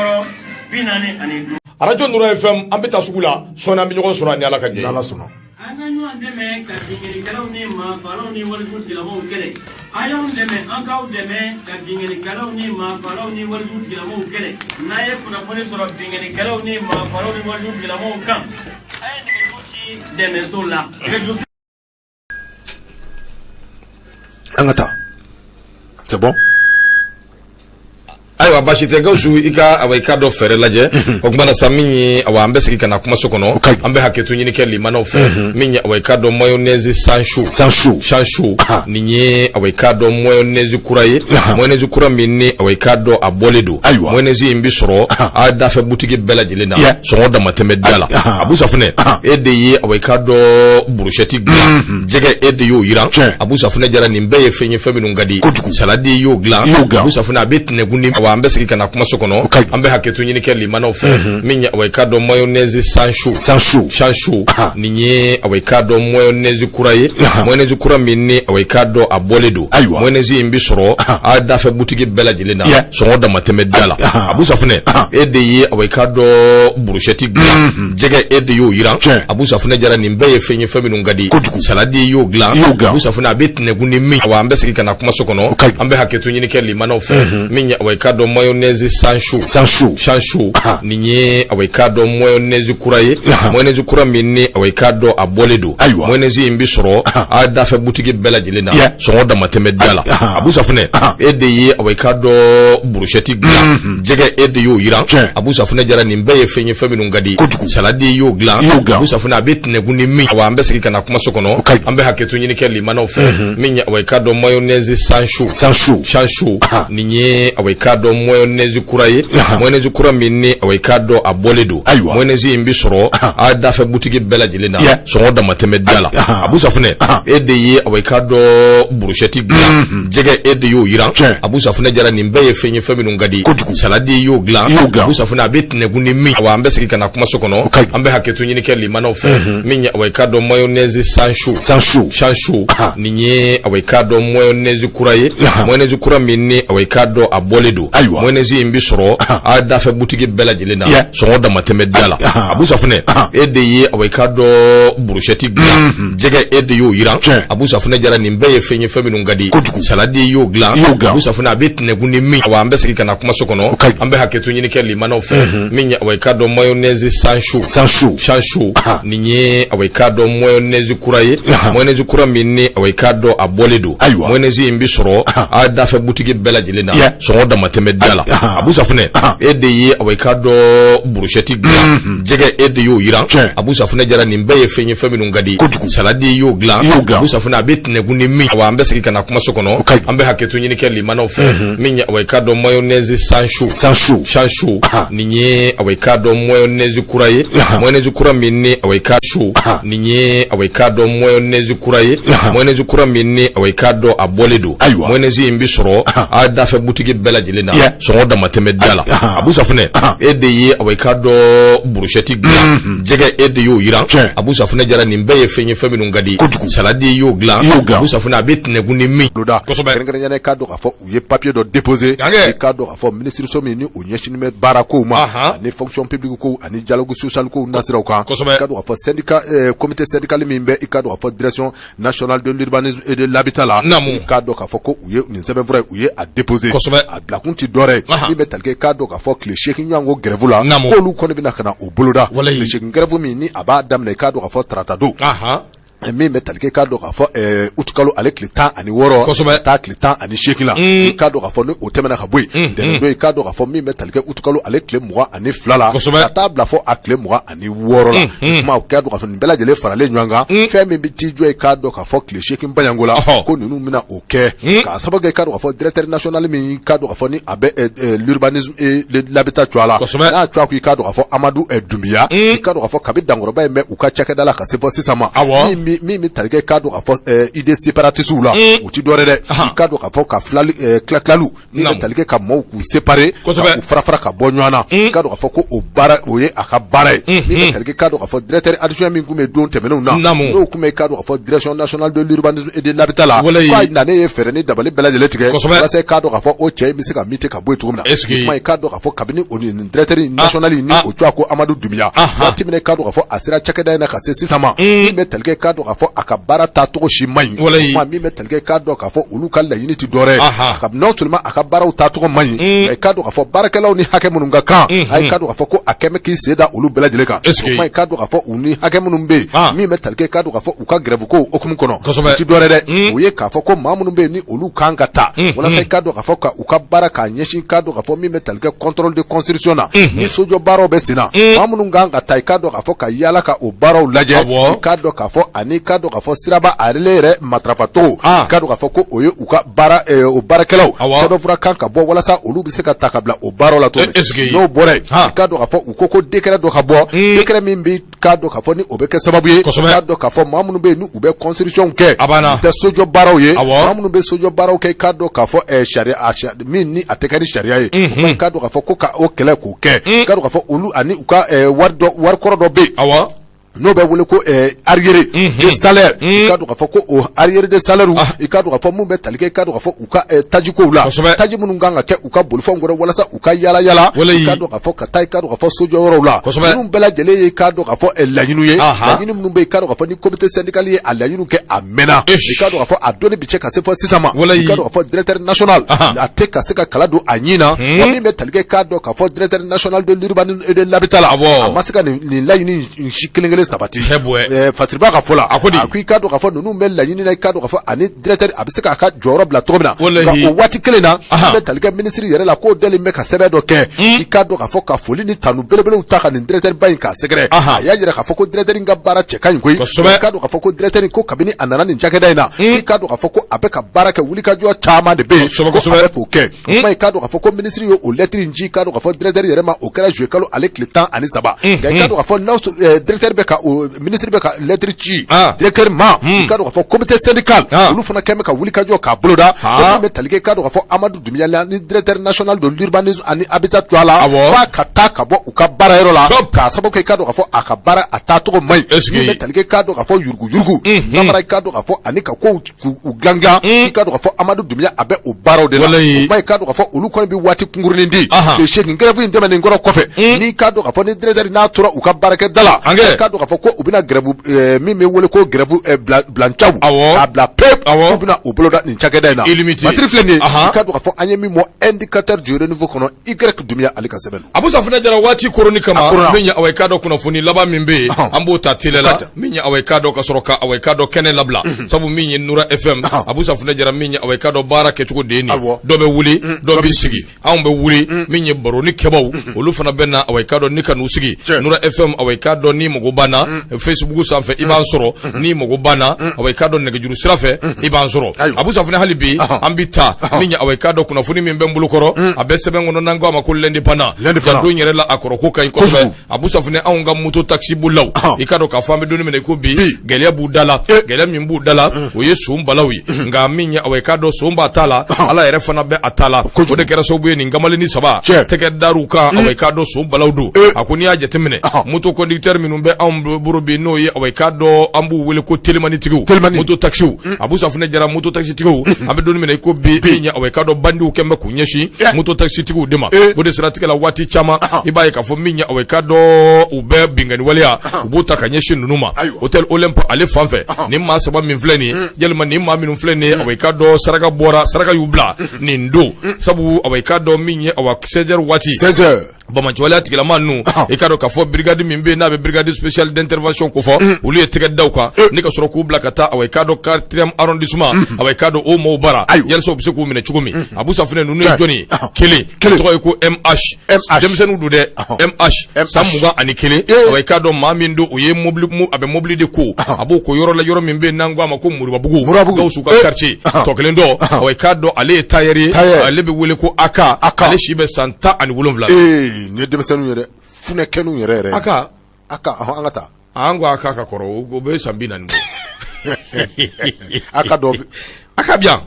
36 45.
Arajo Nura FM, an bɛ taa sugu la sɔɔni, an bɛ ɲɔgɔn sɔrɔ ani Ala ka jɛ.
N'Ala sɔnna.
An ka ɲɔgɔn dɛmɛ ka binkannikɛlaw ni maafaalaw ni walijutigilamɔgɔw kɛlɛ. A y'anw dɛmɛ, an k'aw dɛmɛ ka binkannikɛlaw ni maafaalaw ni walijutigilamɔgɔw kɛlɛ. N'a ye kunnafoni sɔrɔ binkannikɛlaw ni maafaalaw ni walijutigilamɔgɔw kan, a ye nɛgɛjuru ci dɛmɛso la nɛgɛjuru
An ka taa, c'est bon.
Ayiwa, basi tɛ. Gawusu, i ka awa i ka dɔ fɛɛrɛ lajɛ. O kuma na sa, min ye awa, an bɛ segin ka na kumaso kɔnɔ.
O ka ɲi.
An bɛ hakɛto ɲini kɛ limanaw fɛ. Min ye awa i ka dɔn mayonnaise sans chaud.
Sans chaud.
Sans chaud. Nin ye awa i ka dɔn mayonnaise kura ye, mayonnaise kura min ni awa i ka dɔn a bɔlen don.
Ayiwa.
Mayonnaise in bi sɔrɔ a dafɛ butigi bɛɛ lajɛlen na, sɔngɔ damatɛmɛ da la. Abu Safunɛ, e de ye awa i ka dɔn brochette dilan, jɛgɛ e de y'o yiran. Abu Safunɛ Jara, nin bɛɛ ye fɛn ye, fɛn minnu ka di.
Kojugu.
Salade y'o dilan.
I y'o dilan.
Abu Safunɛ, a bɛ tɛnɛkun ni awa, an bɛ segin ka na kumaso kɔnɔ.
O ka ɲi.
An bɛ hakɛto ɲini kɛ limanaw fɛ. Min ye awa i ka dɔn mayonnaise sans chaud.
Sans chaud.
Sans chaud. Nin ye awa i ka dɔn mayonnaise kura ye, mayonnaise kura min ni awa i ka dɔn a bɔlen don.
Ayiwa.
Mayonnaise in bi sɔrɔ a dafɛ butigi bɛɛ lajɛlen na, sɔngɔ damatɛmɛ da la. Abu Safunɛ, e de ye awa i ka dɔn brochette dilan, jɛgɛ e de y'o yiran. Abu Safunɛ Jara, nin bɛɛ ye fɛn ye, fɛn minnu ka di.
Kojugu.
Salade y'o dilan.
I y'o dilan.
Abu Safunɛ, a bɛ tɛnɛkun ni min awa, an bɛ segin ka na kumaso kɔnɔ.
O ka ɲi.
An bɛ hakɛto ɲini kɛ limanaw fɛ. Min ye awa i ka dɔn dɔn mayonnaise sans chou,
sans chou,
sans chou. Nin ye, awa, i k'a dɔn mayonnaise kura ye, mayonnaise kura min ni, awa, i k'a dɔn a bɔlen don. Mayonnaise in bi sɔrɔ a dafɛ butigi bɛɛ lajɛlen na, sɔngɔ damatɛmɛ da la. Abu Safunɛ, e de ye, awa, i k'a dɔn brochette dilan, jɛgɛ e de y'o yiran. Abu Safunɛ Jara, nin bɛɛ ye fɛn ye, fɛn minnu ka di. Salade i y'o dilan. Abu Safunɛ, a bɛ tɛnɛkun ni min, awa, an bɛ segin ka na kumaso kɔnɔ, an bɛ hakɛto ɲini kɛ limanaw fɛ. Min ye, awa, i k'a dɔn mayonnaise sans chou,
sans chou,
sans chou. Nin ye, awa, i k'a dɔn mayonnaise kura ye, mayonnaise kura min ni, awa, i k'a dɔn a bɔlen don. Mayonnaise in bi sɔrɔ a dafɛ butigi bɛɛ lajɛlen na, sɔngɔ damatɛmɛ da la. Abu Safunɛ, e de ye, awa, i k'a dɔn brochette dilan, jɛgɛ e de y'o yiran. Abu Safunɛ Jara, nin bɛɛ ye fɛn ye, fɛn minnu ka di. Salade i y'o dilan. Abu Safunɛ, a bɛ tɛnɛkun ni min, awa, an bɛ segin ka na kumaso kɔnɔ, an bɛ hakɛto ɲini kɛ limanaw fɛ. Min ye, awa, i k'a dɔn mayonnaise sans chou,
sans chou,
sans chou. Nin ye, awa, i k'a dɔn mayonnaise kura ye, mayonnaise kura min ni, awa, i k'a dɔn a bɔlen don. Mayonnaise in bi sɔrɔ a dafɛ butigi bɛɛ lajɛlen na, sɔngɔ damatɛmɛ da la. Abu Safunɛ, e de ye, awa, i k'a dɔn brochette dilan, jɛgɛ e de y'o yiran. Abu Safunɛ Jara, nin bɛɛ ye fɛn ye, fɛn minnu ka di. Salade i y'o dilan. Abu Safunɛ, a bɛ tɛnɛkun ni min, awa, an bɛ segin ka na kumaso kɔnɔ, an bɛ hakɛto ɲini kɛ limanaw fɛ. Min ye, awa, i k'a dɔn mayonnaise sans chou,
sans chou,
sans chou. Nin ye, awa, i k'a dɔn mayonnaise kura ye, mayonnaise kura min ni, awa, i k'a dɔn a bɔlen don. Mayonnaise in bi sɔrɔ a dafɛ butigi bɛɛ lajɛlen na, sɔngɔ damatɛmɛ da la. Abu Safunɛ, e de ye, awa, i k'a dɔn brochette dilan, jɛgɛ e de y'o yiran. Abu Safunɛ Jara, nin bɛɛ ye fɛn ye, fɛn minnu ka di. Salade i y'o dilan. Abu Safunɛ, a bɛ tɛnɛkun ni min, awa, an bɛ segin ka na kumaso kɔnɔ, an bɛ hakɛto ɲini kɛ limanaw fɛ. Min ye, awa, i k'a dɔn mayonnaise sans chou,
sans chou,
sans chou. Nin ye, awa, i k'a dɔn mayonnaise kura ye, mayonnaise kura min ni, awa, i k'a chou. Nin ye, awa, i k'a dɔn mayonnaise kura ye, mayonnaise kura min ni, awa, i k'a dɔn a bɔlen don. Mayonnaise in bi sɔrɔ a dafɛ butigi bɛɛ lajɛlen na, sɔngɔ damatɛmɛ da la. Abu Safunɛ, e de ye, awa, i k'a dɔn brochette dilan, jɛgɛ e de y'o yiran. Abu Safunɛ Jara, nin bɛɛ ye fɛn ye, fɛn minnu ka di. Salade i y'o dilan. Abu Safunɛ, a bɛ tɛnɛkun ni min.
Kosɛbɛ, kɛrɛnkɛrɛnnenya i k'a dɔn k'a fɔ u ye papier dɔ déposé, i k'a dɔn k'a fɔ minisiriso min ni o ɲɛsinnen bɛ baara kow ma ani fonction publique kow ani dialogue social kow nasiraw kan, i k'a dɔn k'a fɔ syndicat, comité syndical min bɛ, i k'a dɔn k'a fɔ Direction nationale de l'urbanisme et de l'habitat la, i k'a dɔn k'a fɔ ko u ye nin sɛbɛnfura u ye a déposé. A bilakun ti dɔwɛrɛ ye min bɛ tali kɛ, i k'a dɔn k'a fɔ tile 8 ɲɔgɔn ko grève la, k'olu kɔni bɛna ka na o boloda, tile 8 grève min ni a b'a daminɛ, i k'a dɔn k'a fɔ tarata don, min bɛ tali kɛ, i k'a dɔn k'a fɔ utikalo ale tile 16, ka taa tile 18 la. I k'a dɔn k'a fɔ ni o tɛmɛna ka bɔ yen, ntɛnɛn don, i k'a dɔn k'a fɔ min bɛ tali kɛ utikalo ale tile 22 la, ka taa bila fɔ a tile 26 la. Kuma u k'a dɔn k'a fɔ nin bɛɛ lajɛlen faralen ɲɔgɔn kan, fɛn min bɛ t'i jɔ, i k'a dɔn k'a fɔ tile 8 baɲanko la, ko ninnu bɛna o kɛ k'a sababu kɛ, i k'a dɔn k'a fɔ directeur national min, k'a dɔn k'a fɔ ni a bɛ l'urbanisme et l'habitat cogoya la, n'a cogoya ko, i k'a dɔn k'a fɔ Amadu Dunbiya, i k'a dɔn k'a fɔ kabi dankɔrɔba in bɛ u ka cakɛda la ka se fɔ sisan ma, min bɛ tali kɛ, k'a dɔn k'a fɔ idée séparatiste la, u ti dɔwɛrɛ dɛ, i k'a dɔn k'a fɔ ka filali tila tilaliw min bɛ tali kɛ ka maaw k'u séparer, k'u fara fara ka bɔ ɲɔgɔn na, i k'a dɔn k'a fɔ ko o baara o ye a ka baara ye. Min bɛ tali kɛ, k'a dɔn k'a fɔ directeur adjoint min tun bɛ don tɛmɛnenw na, n'o tun bɛ, i k'a dɔn k'a fɔ Direction nationale de l'urbanisme et de l'habitat la, k'a nanen ye fɛɛrɛ ni dabali bɛɛ lajɛlen tigɛ walasa i k'a dɔn k'a fɔ o cɛ in bɛ se ka muter ka bɔ yen cogo min na. Kuma i k'a dɔn k'a fɔ kabini o nin directeur national ni o cogoya ko Amadu Dunbiya, waati min na i k'a dɔn k'a fɔ a sera cakɛda in na ka se sisan ma, min bɛ tali kɛ, k'a dɔn k'a fɔ a ka baara taacogo si man ɲi. Kuma min bɛ tali kɛ, k'a dɔn k'a fɔ olu ka laɲini tɛ dɔwɛrɛ ye, non seulement a ka baaraw taacogo man ɲi, mais i k'a dɔn k'a fɔ baarakɛlaw ni hakɛ minnu ka kan, a k'a dɔn k'a fɔ ko a kɛn bɛ k'i sen da olu bɛɛ lajɛlen kan. O kuma i k'a dɔn k'a fɔ u ni hakɛ minnu bɛ yen, min bɛ tali kɛ, k'a dɔn k'a fɔ u ka grève ko hukumu kɔnɔ, o tɛ dɔwɛrɛ dɛ, o ye k'a fɔ ko maa minnu bɛ yen ni olu kan ka ta walasa i k'a dɔn k'a fɔ ka u ka baara k'a ɲɛsin, k'a dɔn k'a fɔ min bɛ tali kɛ contrôle de construction na, ni sojɔ baaraw bɛ sen na, maa minnu kan ka ta, i k'a dɔn k'a fɔ ka yaala ka o baaraw lajɛ, i k'a dɔn k'a fɔ ani k'a dɔn k'a fɔ siraba ale yɛrɛ matarafacogo, i k'a dɔn k'a fɔ ko o ye u ka baara o baarakɛlaw sɛbɛnfura kan ka bɔ walasa olu bɛ se ka ta ka bila o baaraw la cogo min. N'o bɔra yen, i k'a dɔn k'a fɔ u ko ko décret dɔ ka bɔ, décret min bɛ k'a dɔn k'a fɔ ni o bɛ kɛ sababu ye, k'a dɔn k'a fɔ maa minnu bɛ yen ni u bɛ construction kɛ, u tɛ sojɔ baaraw ye, maa minnu bɛ sojɔ baaraw kɛ, i k'a dɔn k'a fɔ sariya min ni a tɛ kɛ ni sariya ye, i k'a dɔn k'a fɔ ko ka o kɛlɛ k'o kɛ, i k'a dɔn k'a fɔ olu ani u ka wari dɔ wari kɔrɔ dɔ bɛ yen. N'o bɛ wele ko arriéré de salaire, i k'a dɔn k'a fɔ ko o arriéré de salaire, i k'a dɔn k'a fɔ mun bɛ tali kɛ, i k'a dɔn k'a fɔ u ka tajikow la, taji minnu kan ka kɛ u ka bolifɛnw kɔrɔ walasa u ka yaala yaala, i k'a dɔn k'a fɔ ka taa, i k'a dɔn k'a fɔ sojɔyɔrɔw la. Ninnu bɛɛ lajɛlen ye, i k'a dɔn k'a fɔ laɲiniw ye, laɲini minnu bɛ yen, i k'a dɔn k'a fɔ ni comité syndical ye a laɲiniw kɛ a mɛnna, i k'a dɔn k'a fɔ a donni bi cɛ ka se fɔ sisan ma, i k'a dɔn k'a fɔ directeur national a tɛ ka se ka kala don a ɲin na. Wa min bɛ tali kɛ, k'a dɔn k'a fɔ directeur national de l'urbanisme et de l'habitat la, a ma se ka nin laɲini in si kelen kelen sabati. Fasiriba ka fɔ la, a ko i k'a dɔn k'a fɔ ninnu bɛ laɲini na, i k'a dɔn k'a fɔ ani directeur a bɛ se k'a ka jɔyɔrɔ bila cogo min na. Nka o waati kelen na, an bɛ tali kɛ ministre yɛrɛ la, k'o dalen bɛ ka sɛbɛn dɔ kɛ, i k'a dɔn k'a fɔ ka foli ni tanu belebelew ta ka nin directeur ba in k'a sɛgɛrɛ. A y'a jira k'a fɔ ko directeur in ka baara cɛ ka ɲi koyi. I k'a dɔn k'a fɔ ko directeur in ko kabini a nana nin cakɛda in na, i k'a dɔn k'a fɔ ko a bɛ ka baara kɛ, wulikajɔ caman de bɛ yen ko a bɛ k'o kɛ. Kuma, i k'a dɔn k'a fɔ ko ministre ye o lettre in ci, i k'a dɔn k'a fɔ directeur yɛrɛ ma, o kɛra juillet kalo ale tile 13. Nka i k'a dɔn k'a fɔ n'a directeur bɛ ka o ministre bɛ ka lettre ci directeur ma, i k'a dɔn k'a fɔ comité syndical olu fana kɛn bɛ ka wulikajɔ k'a boloda. Ko min bɛ tali kɛ, i k'a dɔn k'a fɔ Amadu Dunbiya la ni directeur national de l'urbanisme ani habitat to a la, f'a ka taa ka bɔ u ka baara yɔrɔ la, k'a sababu kɛ, i k'a dɔn k'a fɔ a ka baara a taacogo man ɲi. Min bɛ tali kɛ, i k'a dɔn k'a fɔ yuruguyurugu namara, i k'a dɔn k'a fɔ ani ka kow u dilan dilan, i k'a dɔn k'a fɔ Amadu Dunbiya a bɛ o baaraw de la. O kuma, i k'a dɔn k'a fɔ olu kɔni bɛ waati kunkurunin di tile 8 grève in tɛmɛnen kɔrɔ kɔfɛ, n'i k'a dɔn k'a fɔ ni directeur n'a tora u ka baarakɛda la, i k'a dɔn k'a fɔ ko u bɛna grève min bɛ wele ko grève bilancaw k'a bila pewu, k'u bɛna o boloda nin cakɛda in na. Masiri filɛ nin ye, i k'a dɔn k'a fɔ an ye min bɔ Indicateur du renouveau kɔnɔ, Y Dunbiya ale ka sɛbɛn don.
Abu Safunɛ Jara, waati koroni kama, min ye awa i k'a dɔn kunnafoni laban min bɛ yen, an b'o ta teliya la, min ye awa i k'a dɔn ka sɔrɔ ka awa i k'a dɔn kɛnɛ labila, sabu min ye Nura FM, Abu Safunɛ Jara, min ye awa i k'a dɔn baara kɛcogo de ye nin, dɔ bɛ wuli, dɔ bɛ sigi, anw bɛ wuli, min ye baroni kɛbaw olu fana bɛ na awa i k'a dɔn ni ka n'u sigi Nura FM. Awa i k'a dɔn n'i mago b'an na Facebook sanfɛ, i b'an sɔrɔ. N'i mago b'an na awa i k'a dɔn nɛgɛjuru sira fɛ, i b'an sɔrɔ. Abu Safunɛ, hali bi an bɛ taa min ye awa i k'a dɔn kunnafoni min bɛ n bolo kɔrɔ, a bɛ sɛbɛn kɔnɔ n'an ko a ma ko L'Indépendant. Don yɛrɛ la, a kɔrɔ ko ka ɲi kosɛbɛ. Abu Safunɛ, anw ka moto taxi bolilaw, i k'a dɔn k'a fɔ an bɛ don min na i ko bi, gɛlɛya b'u da la. Gɛlɛya min b'u da la, o ye son balaw ye. Nka min ye awa i k'a dɔn son b'a ta la, Ala yɛrɛ fana bɛ a ta la. O de kɛra sababu ye nin kamalennin saba tɛgɛ dar'u kan, awa i k'a dɔn son balaw don. A ko n'i y'a jateminɛ, moto conducteur minnu bɛ anw bolo bi, n'o ye awa i k'a dɔn an b'u wele ko telimanitigiw, moto taxiw. Abu Safunɛ Jara, moto taxitigiw, an bɛ don min na i ko bi, min ye awa i k'a dɔn bandiw kɛn bɛ k'u ɲɛsin moto taxitigiw de ma. O de siratigɛ la, waati caman i b'a ye k'a fɔ min ye awa i k'a dɔn u bɛ binkanni waleya, u b'o ta ka ɲɛsin ninnu ma. Hôtel Olympe ale fan fɛ, nin maa saba min filɛ nin ye, yalima nin maa minnu filɛ nin ye, awa i k'a dɔn saraka bɔra, saraka y'u bila nin don, sabu awa i k'a dɔn min ye awa 16 heures waati,
16 heures,
banbaanciwaleya tigilama ninnu, i k'a dɔn k'a fɔ brigade min bɛ yen n'a bɛ brigade spéciale d'intervention kofɔ, olu ye tɛgɛ da u kan ni ka sɔrɔ k'u bila ka taa awa i k'a dɔn quatrième arrondissement, awa i k'a dɔn o maaw bara, yalisa u bɛ se k'u minɛ cogo min. Abu Safunɛ, ninnu ye jɔni ye? Kelen tɔgɔ ye ko MH, denmisɛnninw don dɛ, MH san 21, awa i k'a dɔn maa min don, o ye mobili, a bɛ mobili de ko, a b'o ko yɔrɔ la, yɔrɔ min bɛ yen n'an ko a ma ko Moribabugu, Gawusu ka quartier. Tɔ kelen dɔ, awa i k'a dɔn ale ye tailleur ye, ale bɛ wele ko AK, ale si bɛ san 17.
Ee, nin ye denmisɛnninw ye dɛ, funɛkɛninw yɛrɛ yɛrɛ.
AK.
AK, an ka taa.
An ko AK ka kɔrɔ, o bɛ san 40 bɔ.
AK dɔ.
AK bi yan.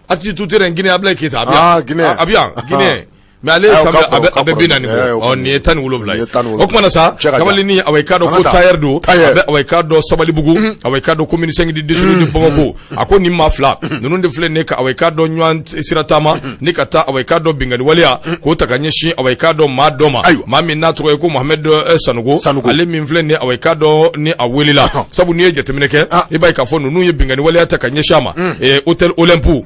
Artiste tout terrain Guinée, Ablaye Keita a bi yan.
Guinée.
A bi yan Guinée. Mais ale san a bɛ 40 bɔ. Ɔ, nin ye 17 ye. O kuma na sa, kamalennin, awa i k'a dɔn ko tailleur don, a bɛ awa i k'a dɔn Sabalibugu, awa i k'a dɔn commune 5 du district de Bamako. A ko nin maa fila ninnu de filɛ nin ka awa i k'a dɔn ɲɔgɔn sira taama ni ka taa awa i k'a dɔn binkanni waleya k'o ta ka ɲɛsin awa i k'a dɔn maa dɔ ma, maa min n'a tɔgɔ ye ko Mohamed Sanogo, ale min filɛ nin awa i k'a dɔn ni a welela. Sabu n'i ye jateminɛ kɛ, i b'a ye k'a fɔ ninnu ye binkanni waleya ta ka ɲɛsin a ma hôtel Olympe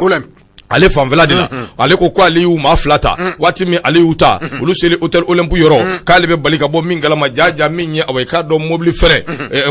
ale fanfɛla de la. Ale ko ko ale y'u maa fila ta. Waati min ale y'u ta, olu seli hôtel Olympe yɔrɔ, k'ale bɛ bali ka bɔ min kalama jaja, min ye awa i k'a dɔn mobili frein,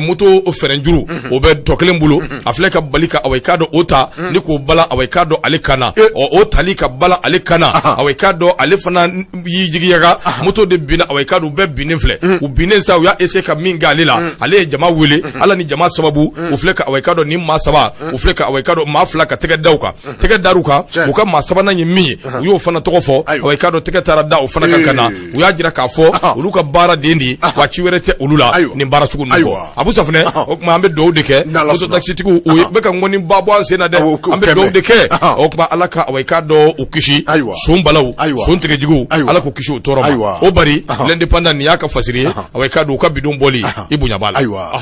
moto frein juru, o bɛ tɔ kelen bolo, a filɛ ka bali ka awa i k'a dɔn o ta ni k'o bala awa i k'a dɔn ale kan na. Ɔ, o tali ka bala ale kan na, awa i k'a dɔn ale fana y'i jigiyaga, moto de binna, awa i k'a dɔn u bɛɛ binnen filɛ. U binnen sa, u y'a essayer ka min kɛ ale la, ale ye jama wele. Ala ni jama sababu, u filɛ ka awa i k'a dɔn nin maa saba, u filɛ ka awa i k'a dɔn maa fila ka tɛgɛ da u kan, tɛgɛ dar'u kan. la u ka maa sabanan ye min ye, u y'o fana tɔgɔ fɔ. Awa, i k'a dɔn, tɛgɛ taara da o fana kan ka na. U y'a jira k'a fɔ olu ka baara den de ye, wa ci wɛrɛ tɛ olu la nin baara sugu ninnu kɔ. Abu Safunɛ, o tuma an bɛ dugawu de kɛ. Moto takisitigiw, u bɛ ka ŋɔni ba bɔ an sen na dɛ. An bɛ dugawu de kɛ. O tuma Ala ka, awa, i k'a dɔn, u kisi son balaw, son tigɛjuguw, Ala k'u kisi o tɔɔrɔ ma. O bari L'Indépendant, nin y'a ka fasiri ye. Awa, i k'a dɔn, u ka bidon bɔli, i bonya b'a la.
Ayiwa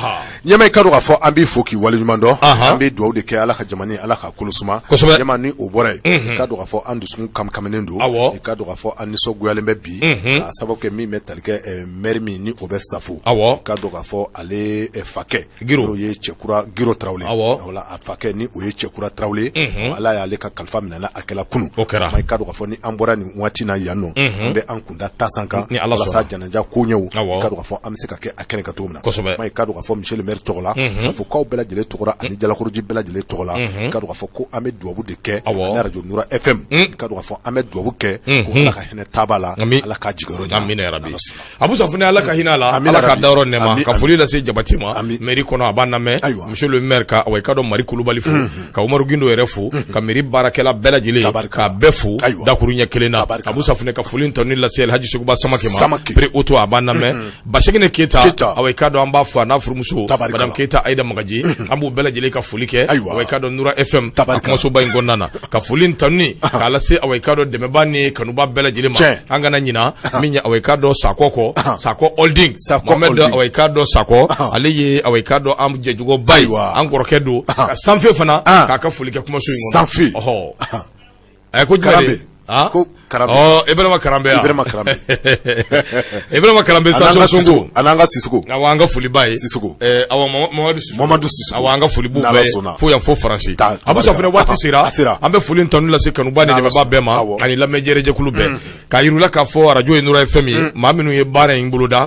ɲɛma, i k'a dɔn k'a fɔ an b'i fo k'i waleɲuman dɔn. An bɛ dugawu de kɛ Ala ka jamana, Ala ka kolo suma. Ɲɛma, ni o bɔra yen, i k'a dɔn k'a fɔ an dusukun kamkaminen don. I k'a dɔn k'a fɔ an nisɔngoyalen bɛ bi k'a sababu kɛ min bɛ tali kɛ maire min ni o bɛ Safo. I k'a dɔn k'a fɔ ale fakɛ, n'o ye Cɛkura Giro Tarawele, wala a fakɛ ni o ye Cɛkura Tarawele, Ala y'ale ka kalifa minɛ, a kɛla kunun.
O kɛra.
I k'a dɔn k'a fɔ ni an bɔra nin waati na yan nɔ, an bɛ an kunda tasan kan walasa janaja koɲɛw, i k'a dɔn k'a fɔ an bɛ se ka kɛ a kɛnɛ kan cogo min na. I k'a dɔn k'a fɔ monsieur le maire tɔgɔ la, Safokaw bɛɛ lajɛlen tɔgɔ la ani Jalakɔrɔji bɛɛ lajɛlen tɔgɔ la, i k'a dɔn k'a fɔ ko an bɛ dugawu de kɛ ani arajo Nura FM. I k'a dɔn k'a fɔ an bɛ dugawu kɛ ko Ala ka hinɛ taaba la, Ala k'a jigiyɔrɔ
ɲuman. Abu Safunɛ, Ala ka hinɛ a la, Ala k'a dayɔrɔ nɛɛma. Ka foli lase Jabate ma mairie kɔnɔ, a b'an lamɛn. Monsieur le maire ka, awa, i k'a dɔn, Mari Kulubali fo, ka Umaru Gindo yɛrɛ fo, ka mairie baarakɛla bɛɛ lajɛlen k'a bɛɛ fo dakuru ɲɛ kelen na. Abu Safunɛ, ka foli tɔni lase Alhaji Seguba Samake ma, Pré Auto, a b'an lamɛn. Basegine Keyita, awa, i k'a dɔn, an b'a fɔ a n'a furumuso madame Keyita Ayida Magaji, an b'u bɛɛ lajɛlen ka foli kɛ. Awa, i k'a dɔn, Nura FM a kumasoba in kɔnɔna na, ka foli tanuni k'a lase, awa, i k'a dɔn, dɛmɛba ni kanuba bɛɛ lajɛlen ma. An kana ɲina min ye, awa, i k'a dɔn, Sakɔ kɔ, Sakɔ Holding, Mohamed, awa, i k'a dɔn, Sakɔ, ale ye, awa, i k'a dɔn, an jɛjuguba ye, an kɔrɔkɛ don, ka sanfɛ fana k'a ka foli kɛ kumaso in kɔnɔ.
Sanfɛ.
Ɔhɔ, a ko jumɛn de?
Ko
Karanbe. Ɔ, Ibrahima Karanbe.
Ibrahima Karanbe.
Ibrahima Karanbe, station Sonko.
An'an ka Sisoko.
Awɔ, an ka foli b'a ye.
Sisoko.
Awɔ, Mamadu Sisoko.
Mamadu Sisoko.
Awɔ, an ka foli b'u bɛɛ ye fo yan fo Faransi. Abu Safunɛ, waati sera.
A sera.
An bɛ foli tanu lase kanuba ni dɛmɛbaa bɛɛ ma ani lamɛnjɛrɛjɛkulu bɛɛ. K'a yir'u la k'a fɔ arajo ye Nura FM ye, maa minnu ye baara in boloda.